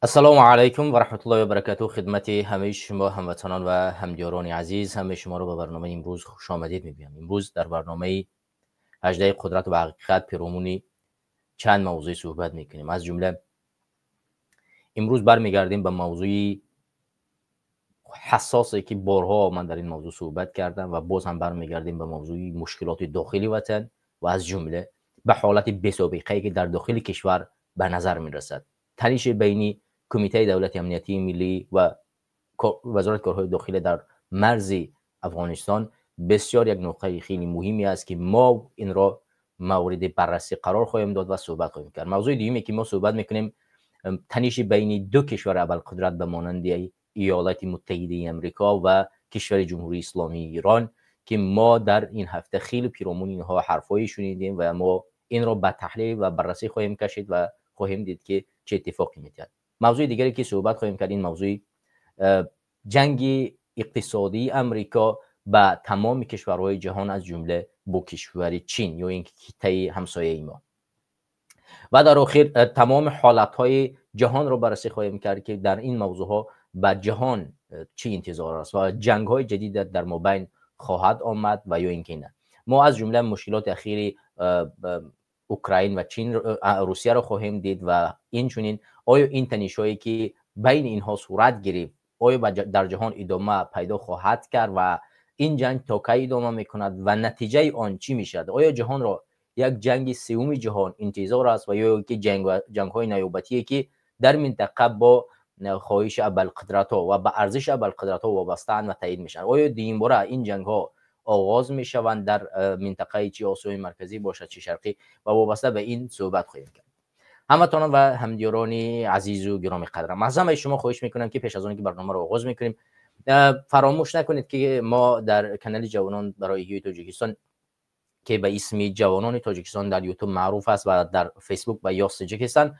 Ассалому алайкум ва раҳматуллоҳи ва баракатуҳ. Хидмати ҳамаи шумо ҳамватанон ва ҳамдиёрони азиз, ҳамаи шуморо ба барномаи имрӯз хушомадид мегӯям. Имрӯз дар барномаи 18 қудрат ва ҳақиқат пиромуни чанд мавзӯъ суҳбат мекунем. Аз ҷумла имрӯз бармегардем ба мавзӯи ҳассосе, ки борҳо ман дар ин мавзӯъ суҳбат кардам, ва боз ҳам бармегардем ба мавзӯи мушкилоти дохили ватан ва аз ҷумла ба ҳолати бесобиқае, ки дар дохили кишвар ба назар мерасад. Таниши байни Кумитаи давлати амниятии миллӣ ва Вазорати корҳои дохилӣ дар марзи Афғонистон бисёр як нуқтаи хеле муҳиме аст, ки мо инро мавриди баррасӣ қарор хоҳем дод ва суҳбат хоҳем кард. Мавзӯи дуюме, ки мо суҳбат мекунем, таниши байни ду кишвари абарқудрат ба монанди Иёлоти Муттаҳидаи Амрико ва кишвари Ҷумҳурии Исломии Эрон, ки мо дар ин ҳафта хеле пиромуни инҳо ҳарфҳое шунидем ва мо инро ба таҳлил ва баррасӣ хоҳем кашид ва хоҳем дид, ки чӣ иттифоқе метиҳад. Мавзӯи дигаре, ки суҳбат хоҳем кард, ин мавзӯи ҷанги иқтисодии Амрико ба тамоми кишварҳои ҷаҳон, аз ҷумла бо кишвари Чин ё ин ки Китайи ҳамсояи мо. Ва дар охир тамоми ҳолатҳои ҷаҳонро баррасӣ хоҳем кард, ки дар ин мавзӯъҳо ба ҷаҳон чӣ интизор аст ва ҷангҳои ҷадид дар мобайн хоҳад омад ва ё ин ки не. Мо аз ҷумла мушкилоти ахири Украин ва Чин, Русияро хоҳем дид ва инчунин оё ин танишҳое, ки байни инҳо сурат гирифт, оё дар ҷаҳон идома пайдо хоҳад кард ва ин ҷанг то кай идома мекунад ва натиҷаи он чӣ мешавад? Оё ҷаҳонро як ҷанги сеюми ҷаҳон интизор аст ва ё ки ҷангҳои навбатие, ки дар минтақа бо хоҳиши абарқудратҳо ва ба арзиши абарқудратҳо вобастаанд ва таъйид мешаванд? Оё дуюмбора ин ҷангҳо оғоз мешаванд дар минтақаи чи Осиёи Марказӣ бошад, чи Шарқӣ, ва вобаста ба ин суҳбат хоҳем кард. Ҳамватанон ва ҳамдиёрони азизу гиромӣ қадрам, аз ҳамаи шумо хоҳиш мекунам, ки пеш аз он ки барномаро оғоз мекунем, фаромӯш накунед, ки мо дар канали Ҷавонон барои эҳёи Тоҷикистон, ки ба исми Ҷавонони Тоҷикистон дар Ютуб маъруф аст ва дар Фейсбук ба Ёс Таҷикистон,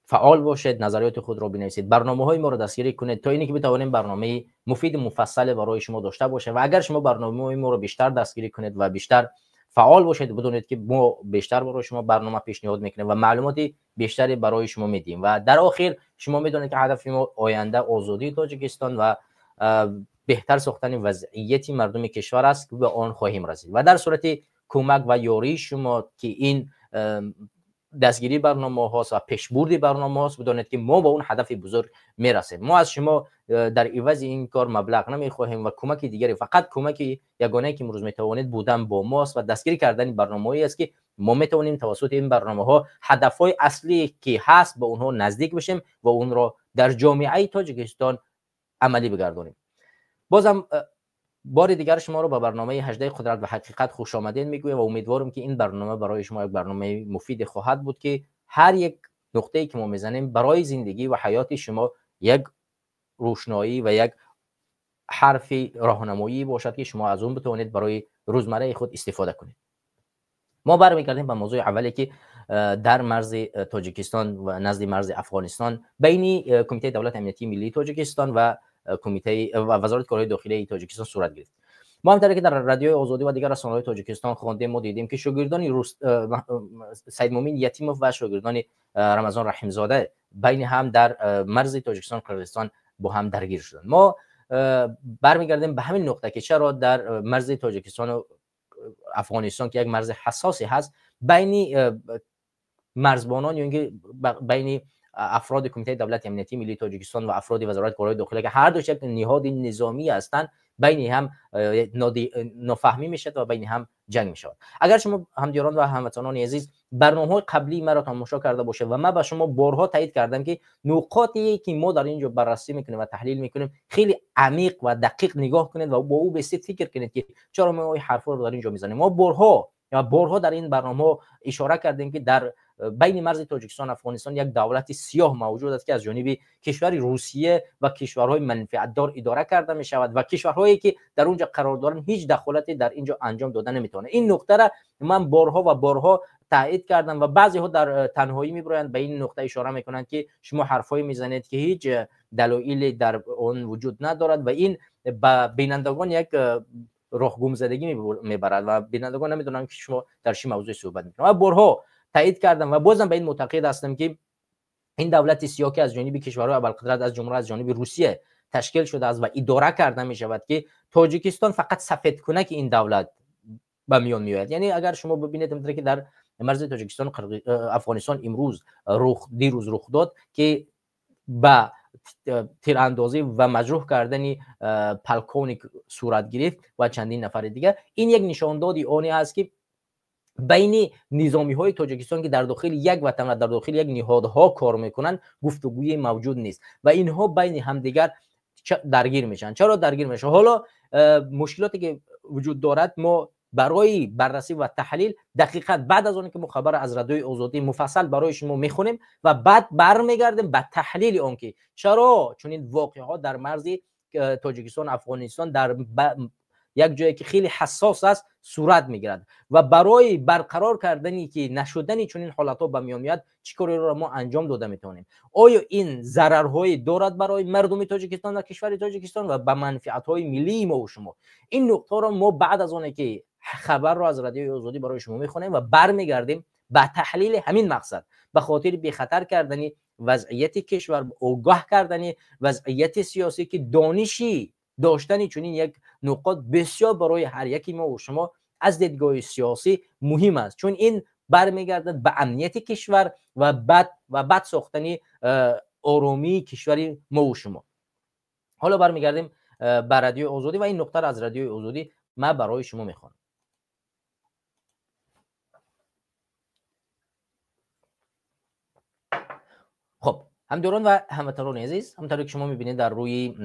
фаъол бошед, назариёти худро бинависед, барномаҳои моро дастгирӣ кунед, то ине ки битавонем барномаи муфиду муфассале барои шумо дошта бошем. Ва агар шумо барномаҳои моро бештар дастгирӣ кунед ва бештар фаъол бошед, бидонед, ки мо бештар барои шумо барнома пешниҳод мекунем ва маълумоти бештаре барои шумо медиҳем. Ва дар охир шумо медонед, ки ҳадафи мо оянда озодии Тоҷикистон ва беҳтар сохтани вазъияти мардуми кишвар аст, ки ба он хоҳем расид ва дар сурати кӯмак ва ёрии шумо, ки ин дастгирии барномаҳост ва пешбурди барномаҳост, бидонед, ки мо ба он ҳадафи бузург мерасем. Мо аз шумо дар ивази ин кор маблағ намехоҳем ва кӯмаки дигаре, фақат кӯмаки ягонае, ки имрӯз метавонед, будан бо мост ва дастгирӣ кардани барномаҳое аст, ки мо метавонем тавассути ин барномаҳо ҳадафҳои аслие, ки ҳаст, ба онҳо наздик бишем ва онро дар ҷомеаи Тоҷикистон амалӣ бигардонем. Бозам бори дигар шуморо ба барномаи 18 қудрат ва ҳақиқат хушомадед мегӯям ва умедворам, ки ин барнома барои шумо як барномаи муфиде хоҳад буд, ки ҳар як нуқтае, ки мо мезанем, барои зиндагӣ ва ҳаёти шумо як рӯшноӣ ва як ҳарфи роҳнамоӣ бошад, ки шумо аз он битавонед барои рӯзмарраи худ истифода кунед. Мо бармегардем ба мавзӯи аввале, ки дар марзи Тоҷикистон ва назди марзи Афғонистон байни Кумитаи давлати амниятии миллии Тоҷикистон ва кумитаи ва Вазорати корҳои дохилии Тоҷикистон сурат гирифт. Мо ҳамтаре ки дар Радиои Озодӣ ва дигар расонаҳои Тоҷикистон хондем, мо дидем, ки шогирдони Саидмумин Ятимов ва шогирдони Рамазон Раҳимзода байни ҳам дар марзи Тоҷикистон Қирғизистон бо ҳам даргир шуданд. Мо бармегардем ба ҳамин нуқта, ки чаро дар марзи Тоҷикистону Афғонистон, ки як марзи ҳассосе ҳаст, байни марзбонон ё ин ки байни афроди Кумитаи давлати амниятии миллии Тоҷикистон ва афроди Вазорати корҳои дохилӣ, ки ҳар душ як ниҳоди низомӣ ҳастанд, байни ҳам нофаҳмӣ мешавад ва байни ҳам ҷанг мешавад. Агар шумо, ҳамдиёрон ва ҳамватанони азиз, барномаҳои қаблии маро тамошо карда бошед, ва ман ба шумо борҳо таъйид кардам, ки нуқоте, ки мо дар ин ҷо баррасӣ мекунем ва таҳлил мекунем, хеле амиқ ва дақиқ нигоҳ кунед ва бо ӯ бестид фикр кунед, ки чаро мо ин ҳарфҳоро дар ин ҷо мезанем. Мо борҳо ва борҳо дар ин барномаҳо ишора кардем, ки дар байни марзи Тоҷикистон Афғонистон як давлати сиёҳ мавҷуд аст, ки аз ҷониби кишвари Русия ва кишварҳои манфиатдор идора карда мешавад ва кишварҳое, ки дар он ҷо қарор доранд, ҳеҷ дахолате дар ин ҷо анҷом дода наметавонанд. Ин нуқтаро ман борҳо ва борҳо таъйид кардам ва баъзеҳо дар танҳоӣ мебироянд, ба ин нуқта ишора мекунанд, ки шумо ҳарфҳое мезанед, ки ҳеҷ далоиле дар он вуҷуд надорад, ва ин ба бинандагон як роҳгумзадагӣ мебарад ва бинандагон намедонанд, ки шумо дар чӣ мавзӯе суҳбат мекунед. Ва борҳо таъйид кардам ва бозам ба ин мӯътақид ҳастам, ки Ин давлати сиёҳ, ки аз ҷониби кишварҳои абарқудрат, аз ҷумла аз ҷониби Русия ташкил шудааст ва идора карда мешавад, ки Тоҷикистон фақат сафедкунаки ин давлат ба миён меояд. Яъне агар шумо бибинед, ки дар марзи Тоҷикистон Афғонистон имрӯз рух, дирӯз рух дод, ки ба тирандозӣ ва маҷрӯҳ кардани полковник сурат гирифт ва чандин нафари дигар, ин як нишондоди оне аст, ки байни низомиҳои Тоҷикистон, ки дар дохили як ватан ва дар дохили як ниҳодҳо кор мекунанд, гуфтугӯи мавҷуд нест ва инҳо байни ҳамдигар даргир мешаванд. Чаро даргир мешаванд? Ҳоло мушкилоте ки вуҷуд дорад, мо барои баррасӣ ва таҳлил дақиқан баъд аз оне ки мо хабар аз Радиои Озодӣ муфассал барои шумо мехонем ва баъд бармегардем ба таҳлили он, ки чаро чунин воқеаҳо дар марзи Тоҷикистон Афғонистон дар як ҷое ки хеле ҳассос аст сурат мегирад ва барои барқарор кардани ки нашудани чунин ҳолатҳо ба миён меояд, чӣ кореро мо анҷом дода метавонем? Оё ин зарарҳое дорад барои мардуми Тоҷикистон ва кишвари Тоҷикистон ва ба манфиатҳои миллии мо ва шумо? Ин нуқтаро мо баъд аз оне ки хабарро аз Радиои Озодӣ барои шумо мехонем ва бармегардем ба таҳлили ҳамин мақсад, ба хотири бехатар кардани вазъияти кишвар, огоҳ кардани вазъияти сиёсӣ, ки дониши доштани чунин як нуқот бисёр барои ҳар яки мо ва шумо аз дидгоҳи сиёсӣ муҳим аст, чун ин бармегардад ба амнияти кишвар ва бад сохтани оромии кишвари мо ва шумо. Ҳоло бармегардем ба Радиои Озодӣ ва ин нуқтаро аз Радиои Озодӣ ман барои шумо мехонам. Хуб, ҳамдиёрон ва ҳамватанони азиз, ҳамонтавре ки шумо мебинед дар рӯи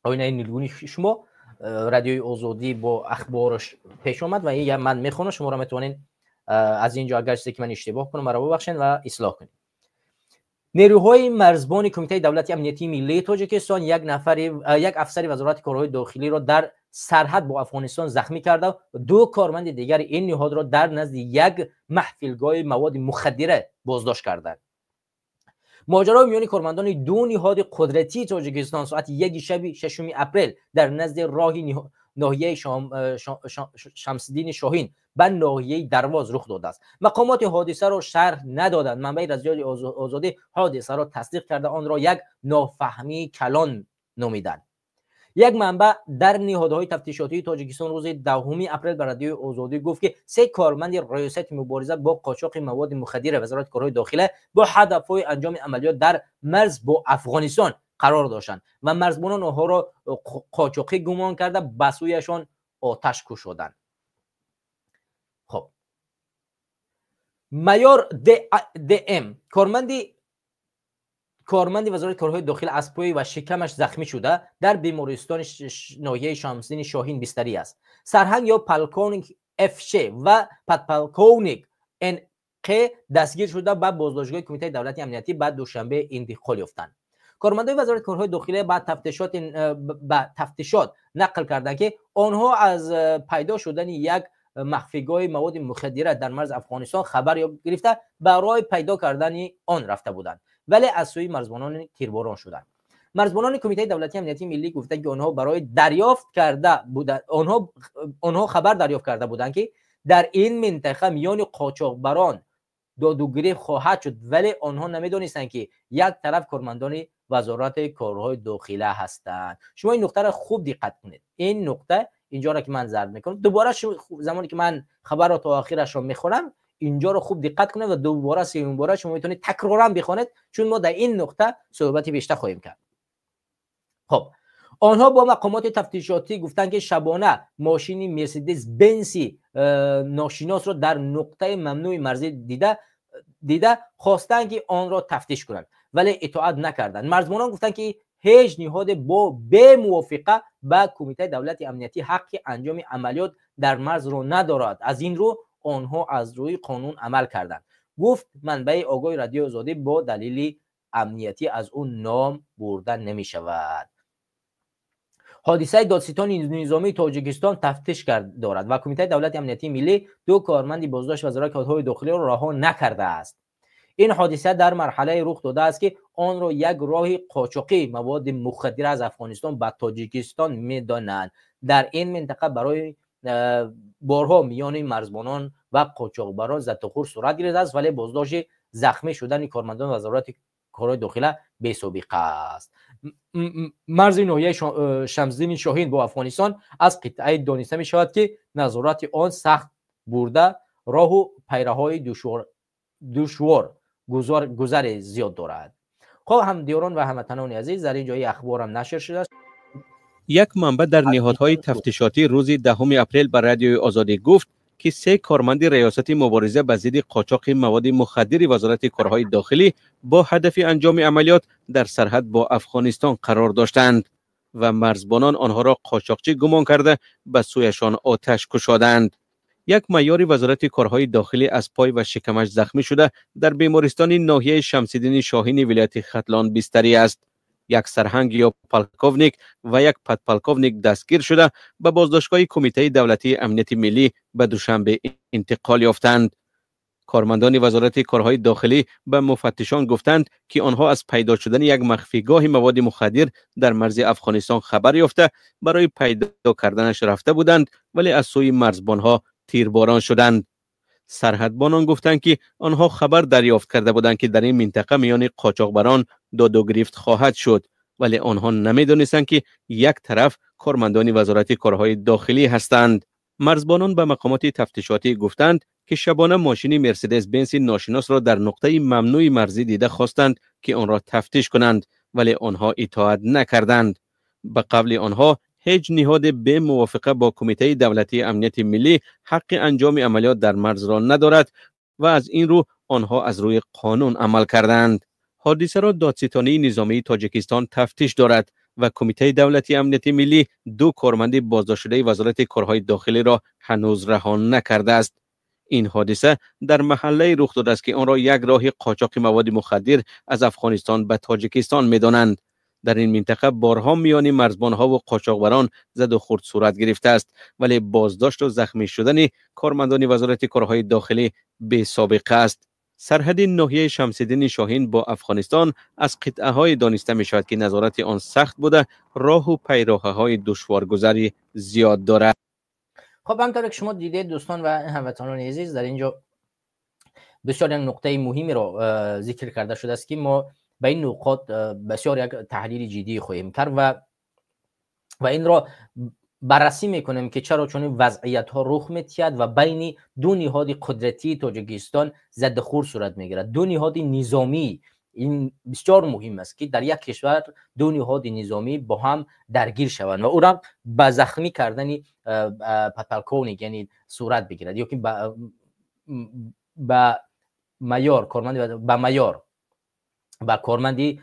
оинаи нилгуни шумо Радиои Озодӣ бо ахбораш пеш омад ва ин ман мехонам, шуморо метавонед аз ин ҷо агар чизе ки ман иштибоҳ кунам маро бубахшед ва ислоҳ кунед. Нерӯҳои марзбони Кумитаи давлати амниятии миллии Тоҷикистон як афсари Вазорати корҳои дохилиро дар сарҳад бо Афғонистон захмӣ карда, ду корманди дигари ин ниҳодро дар назди як маҳфилгоҳи маводи мухаддира боздошт карданд. Моҷарои миёни кормандони ду ниҳоди қудратии Тоҷикистон соати 1 шаби 6 апрел дар назди роҳи ноҳияи Шамсиддини Шоҳин ба ноҳияи Дарвоз рух додааст. Мақомоти ҳодисаро шарҳ надоданд. Манбаи Радиои Озодӣ ҳодисаро тасдиқ карда, онро як нофаҳмии калон номиданд. Як манбаъ дар ниҳодҳои тафтишотии Тоҷикистон рӯзи 10 апрел ба Радиои Озодӣ гуфт, ки се корманди Раёсати мубориза бо қочоқи маводи мухаддира Вазорати корҳои дохила бо ҳадафҳои анҷоми амалиёт дар марз бо Афғонистон қарор доштанд ва марзбонон онҳоро қочоқӣ гумон карда ба сӯяшон оташ кушоданд. Хоб, майор ДМ корманди Вазорати корҳои дохила аз пӯй ва шикамаш захмӣ шуда дар бемористони ноҳияи Шамсиддини Шоҳин бистарӣ аст. Сарҳанг ё полковник ФШ ва подполковник НҚ дастгир шуда ба боздоштгоҳи Кумитаи давлати амниятӣ ба Душанбе интиқол ёфтанд. Кормандои Вазорати корҳои дохила ба тафтишот нақл карданд, ки онҳо аз пайдо шудани як махфигоҳи маводи мухаддира дар марзи Афғонистон хабар гирифта барои пайдо кардани он рафта буданд, вале аз сӯи марзбонон тирборон шуданд. Марзбонони Кумитаи давлатии амниятии миллӣ гуфтанд, ки онҳо барои дарёфт карда буданд, онҳо хабар дарёфт карда буданд, ки дар ин минтақа миёни қочоқбарон додугирифт хоҳад шуд, вале онҳо намедонистанд, ки як тараф кормандони Вазорати корҳои дохила ҳастанд. Шумо ин нуқтаро хуб диққат кунед. Ин нуқта инҷоро ки ман зард мекунам, дубора замоне ки ман хабарро то охирашро мехонам, инҷоро хуб диққат кунед ва дубора сеюм бора шумо метавонед такроран бихонед, чун мо дар ин нуқта суҳбати бештар хоҳем кард. Хоб, онҳо бо мақомоти тафтишотӣ гуфтанд, ки шабона мошини Мерседес Бенси ношиносро дар нуқтаи мамнӯи марзӣ дида хостанд, ки онро тафтиш кунанд, вале итоат накарданд. Марзбонон гуфтанд, ки ҳеҷ ниҳоде бо бемувофиқа ба Кумитаи давлати амниятӣ ҳаққи анҷоми амалиёт дар марзро надорад. Аз ин рӯ онҳо аз рӯи қонун амал карданд, гуфт манбаи огоҳи Радиои Озодӣ бо далели амниятӣ аз ӯ ном бурда намешавад. Ҳодисаи додситони низомии Тоҷикистон тафтиш дорад ва Кумитаи давлати амниятии миллӣ ду корманди боздошт Вазорати корҳои дохилиро раҳо накардааст. Ин ҳодиса дар марҳалае рух додааст, ки онро як роҳи қочоқии маводи мухаддира аз Афғонистон ба Тоҷикистон медонанд. Дар ин минтақа барои борҳо миёни марзбонон ва қочоқбарон задухӯр сурат гирифтааст, вале боздошти захмӣ шудани кормандони Вазорати корҳои дохила бесобиқа аст. Марзи ноҳияи Шамсиддини Шоҳин бо Афғонистон аз қитъае дониста мешавад, ки назорати он сахт бурда, роҳу пайраҳои душвор гузаре зиёд дорад. Хуб, ҳамдиёрон ва ҳамватанони азиз, дар ин ҷои ахборам нашр шудааст. Як манбаъ дар ниҳодҳои тафтишотӣ рӯзи 10 апрел ба Радиои Озодӣ гуфт, ки се корманди Раёсати мубориза ба зидди қочоқи маводи мухаддири Вазорати корҳои дохилӣ бо ҳадафи анҷоми амалиёт дар сарҳад бо Афғонистон қарор доштанд ва марзбонон онҳоро қочоқчӣ гумон карда, ба сӯяшон оташ кушоданд. Як майори Вазорати корҳои дохилӣ аз пой ва шикамаш захмӣ шуда, дар бемористони ноҳияи Шамсиддини Шоҳини вилояти Хатлон бистарӣ аст. Як сарҳанг ё полковник ва як подполковник дастгир шуда, ба боздоштгоҳи Кумитаи давлатии амнияти миллӣ ба Душанбе интиқол ёфтанд. Кормандони Вазорати корҳои дохилӣ ба муфаттишон гуфтанд, ки онҳо аз пайдо шудани як махфигоҳи маводи мухаддир дар марзи Афғонистон хабар ёфта, барои пайдо карданаш рафта буданд, вале аз сӯи марзбонҳо тирборон шуданд. Сарҳадбонон гуфтанд, ки онҳо хабар дарёфт карда буданд, ки дар ин минтақа миёни қочоқбарон доду гирифт хоҳад шуд, вале онҳо намедонистанд, ки як тараф кормандони Вазорати корҳои дохилӣ ҳастанд. Марзбонон ба мақомоти тафтишотӣ гуфтанд, ки шабона мошини Мерседес Бенси ношиносро дар нуқтаи мамнӯи марзӣ дида, хостанд, ки онро тафтиш кунанд, вале онҳо итоат накарданд. Ба қавли онҳо, ҳеҷ ниҳоде бе мувофиқа бо Кумитаи давлатии амнияти миллӣ ҳаққи анҷоми амалиёт дар марзро надорад ва аз ин рӯ онҳо аз рӯи қонун амал карданд. Ҳодисаро Додситонии низомии Тоҷикистон тафтиш дорад ва Кумитаи давлатии амнияти миллӣ ду корманди боздоштшудаи Вазорати корҳои дохилиро ҳанӯз раҳо накардааст. Ин ҳодиса дар маҳаллае рух додааст, ки онро як роҳи қочоқи маводи мухаддир аз Афғонистон ба Тоҷикистон медонанд. Дар ин минтақа борҳо миёни марзбонҳо ва қочоқбарон заду хурд сурат гирифтааст, вале боздошту захмӣ шудани кормандони Вазорати корҳои дохилӣ бесобиқа аст. Сарҳади ноҳияи Шамсиддини Шоҳин бо Афғонистон аз қитъаҳое дониста мешавад, ки назорати он сахт буда, роҳу пайроҳаҳои душворгузарӣ зиёд дорад. Хуб, ҳамтавре ки шумо дидед, дӯстон ва ҳамватанони азиз, дар инҷо бисёр як нуқтаи муҳимеро зикр карда шудааст, ки мо ба ин нуқот бисёр як таҳлили ҷиддӣ хоҳем кард ва инро баррасӣ мекунем, ки чаро чунин вазъиятҳо рух метиҳад ва байни ду ниҳоди қудратии Тоҷикистон задухӯрд сурат мегирад. Ду ниҳоди низомӣ, ин бисёр муҳим аст, ки дар як кишвар ду ниҳоди низомӣ бо ҳам даргир шаванд ва ӯра ба захмӣ кардани подполковник, яъне, сурат бигирад ё ки ба майор, корманди, ба майор, ба корманди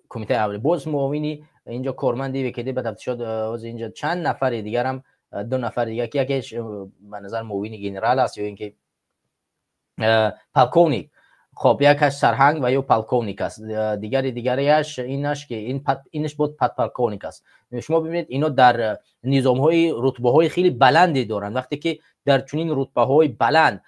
кумитаи аввали, боз муовини инҷо корманди ВКД ба тафтишот, инҷо чанд нафари дигарам, ду нафари дигар, ки якеш ба назар муовини генерал аст ё ин ки полковник. Хоб, якаш сарҳанг ва ё полковник аст, дигари дигариаш инаш ки инаш буд подполковник аст. Шумо бибинед, ино дар низомҳои рутбаҳои хеле баланде доранд. Вақте ки дар чунин рутбаҳои баланд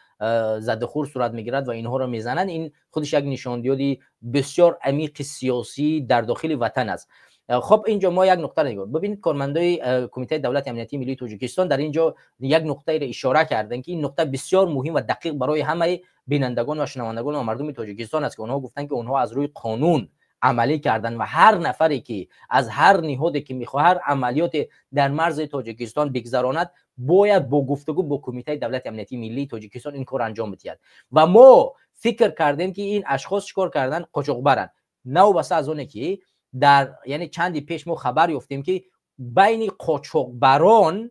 задухӯрд сурат мегирад ва инҳоро мезананд, ин худаш як нишондиҳоди бисёр амиқи сиёсӣ дар дохили ватан аст. Хоб, инҷо мо як нуқтаро нигоҳ бибинед. Кормандои Кумитаи давлати амниятии миллии Тоҷикистон дар инҷо як нуқтаеро ишора карданд, ки ин нуқта бисёр муҳим ва дақиқ барои ҳамаи бинандагон ва шунавандагон ва мардуми Тоҷикистон аст, ки онҳо гуфтанд, ки онҳо аз рӯи қонун амалӣ карданд ва ҳар нафаре ки аз ҳар ниҳоде ки мехоҳад амалиёте дар марзи Тоҷикистон бигзаронад, бояд бо гуфтугӯ бо Кумитаи давлати амниятии миллии Тоҷикистон ин кор анҷом бидиҳад. Ва мо фикр кардем, ки ин ашхос чӣ кор карданд, қочоқбаранд. Новобаста аз оне ки дар, яъне, чанди пеш мо хабар ёфтем, ки байни қочоқбарон,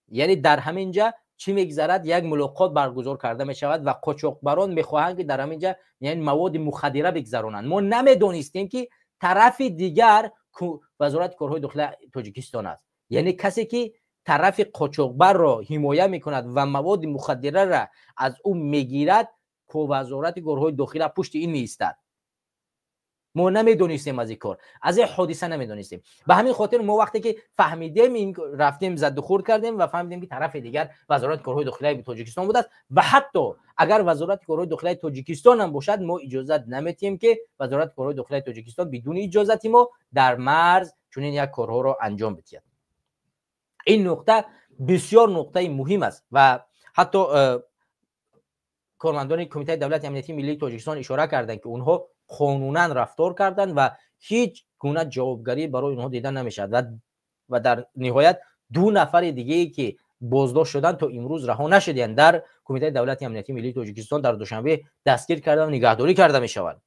яъне, дар ҳамин ҷа чӣ мегзарад, як мулоқот баргузор карда мешавад ва қочоқбарон мехоҳанд, ки дар ҳамин ҷа, яъне, маводи мухаддира бигзаронанд. Мо намедонистем, ки тарафи дигар Вазорати корҳои дохилаи Тоҷикистон аст, яъне касе ки тарафи қочоқбарро ҳимоя мекунад ва маводи мухаддираро аз ӯ мегирад, Вазорати корҳои дохила пушти ин меистад. Мо намедонистем аз ин кор, аз ин ҳодиса намедонистем. Ба ҳамин хотир мо вақте ки фаҳмидем, ин рафтем, задухӯрд кардем ва фаҳмидем, ки тарафи дигар Вазорати корҳои дохилаи Тоҷикистон будааст. Ва ҳатто агар Вазорати корҳои дохилаи Тоҷикистон ҳам бошад, мо иҷозат наметиҳем, ки Вазорати корҳои дохилаи Тоҷикистон бидуни иҷозати мо дар марз чунин як корҳоро анҷом бидиҳад. Ин нуқта бисёр нуқтаи муҳим аст ва ҳатто Кормандони Кумитаи давлати амнияти миллии Тоҷикистон ишора карданд, ки онҳо қонунан рафтор карданд ва ҳеҷ гуна ҷавобгарӣ барои онҳо дида намешавад. Ва дар ниҳоят ду нафари дигае, ки боздошт шуданд, то имрӯз раҳо нашуданд. Дар Кумитаи давлати амнияти миллии Тоҷикистон дар Душанбе дастгир карда ва нигаҳдорӣ карда мешаванд.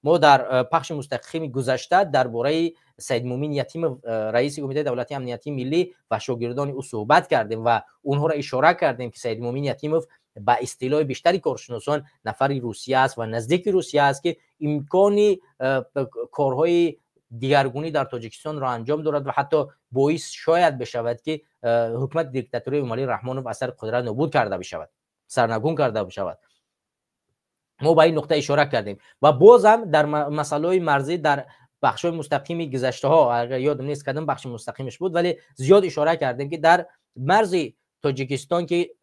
Мо дар пахши мустақими гузашта дар бораи Саидмумин Ятимов, раиси Кумитаи давлати амнияти миллӣ, ва шогирдони ӯ суҳбат кардем ва онҳоро ишора кардем, ки Саидмумин Ятимов ба истилоҳи бештари коршиносон нафари Русия аст ва наздики Русия аст, ки имкони корҳои дигаргунӣ дар Тоҷикистонро анҷом дорад ва ҳатто боис шояд бишавад, ки ҳукумати диктатории Эмомалӣ Раҳмонов аз сари қудрат нобуд карда бишавад, сарнагун карда бишавад. Мо ба ин нуқта ишора кардем ва бозам дар масъалаҳои марзӣ дар бахшҳои мустақими гузаштаҳо, агар ёдам нест кадом бахши мустақимаш буд, вале зиёд ишора кардем, ки дар марзи Тоҷикистон, ки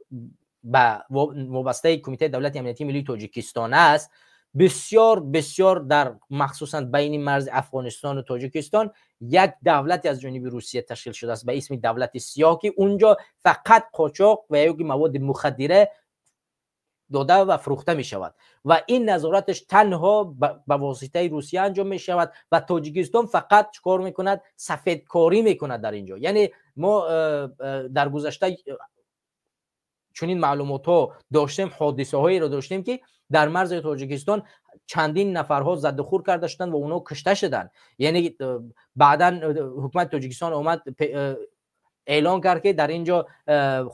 ба вобастаи Кумитаи давлати амнияти миллии Тоҷикистон аст, бисёр бисёр дар махсусан байни марзи Афғонистону Тоҷикистон як давлате аз ҷониби Русия ташкил шудааст ба исми давлати сиёҳ, ки унҷо фақат қочоқ ва ё ки маводи мухаддира дода ва фурӯхта мешавад ва ин назораташ танҳо ба воситаи Русия анҷом мешавад. Ва Тоҷикистон фақат чӣ кор мекунад? Сафедкорӣ мекунад дар ин ҷо. Яъне мо дар гузашта чунин маълумотҳо доштем, ҳодисаҳоеро доштем, ки дар марзи Тоҷикистон чандин нафарҳо задухӯр карда шуданд ва онҳо кушта шуданд. Яъне баъдан ҳукумати Тоҷикистон омад, эълон кард, ки дар ин ҷо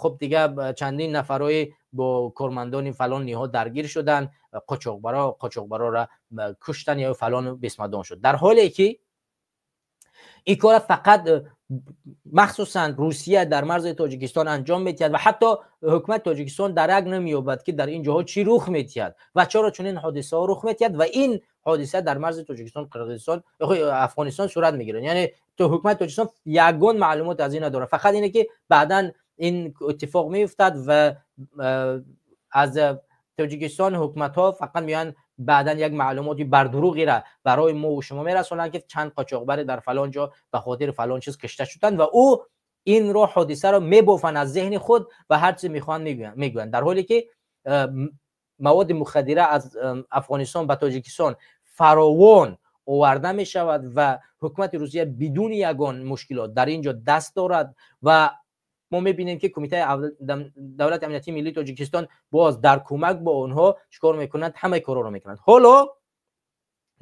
хуб дига чандин нафарҳои бо кормандони фалон ниҳод даргир шуданд, қочоқбарора куштанд ё фалону бесмадон шуд, дар ҳоле ки ин кора фақат махсусан Русия дар марзи Тоҷикистон анҷом медиҳад. Ва ҳатто ҳукумати Тоҷикистон дарак намеёбад, ки дар ин ҷоҳо чӣ рух медиҳад ва чаро чунин ҳодисаҳо рух медиҳад. Ва ин ҳодиса дар марзи Тоҷикистон, Қирғизистон, Афғонистон сурат мегирад. Яъне то ҳукумати Тоҷикистон ягон маълумот аз ин надорад, фақат ине ки баъдан ин иттифоқ меуфтад ва аз Тоҷикистон ҳукуматҳо фақат меоянд, баъдан як маълумоти бардуруғеро барои мо ва шумо мерасонанд, ки чанд қочоқбаре дар фалон ҷо ба хотири фалон чиз кушта шуданд ва ӯ инро ҳодисаро мебофанд аз зеҳни худ ва ҳар чизе мехоҳанд мегӯянд, дар ҳоле ки маводи мухаддира аз Афғонистон ба Тоҷикистон фаровон оварда мешавад ва ҳукумати Русия бидуни ягон мушкилот дар ин ҷо даст дорад. Ва мо мебинем, ки Кумитаи давлати амнияти миллии Тоҷикистон боз дар кӯмак бо онҳо чӣ кор мекунанд? Ҳамаи корҳоро мекунанд. Ҳоло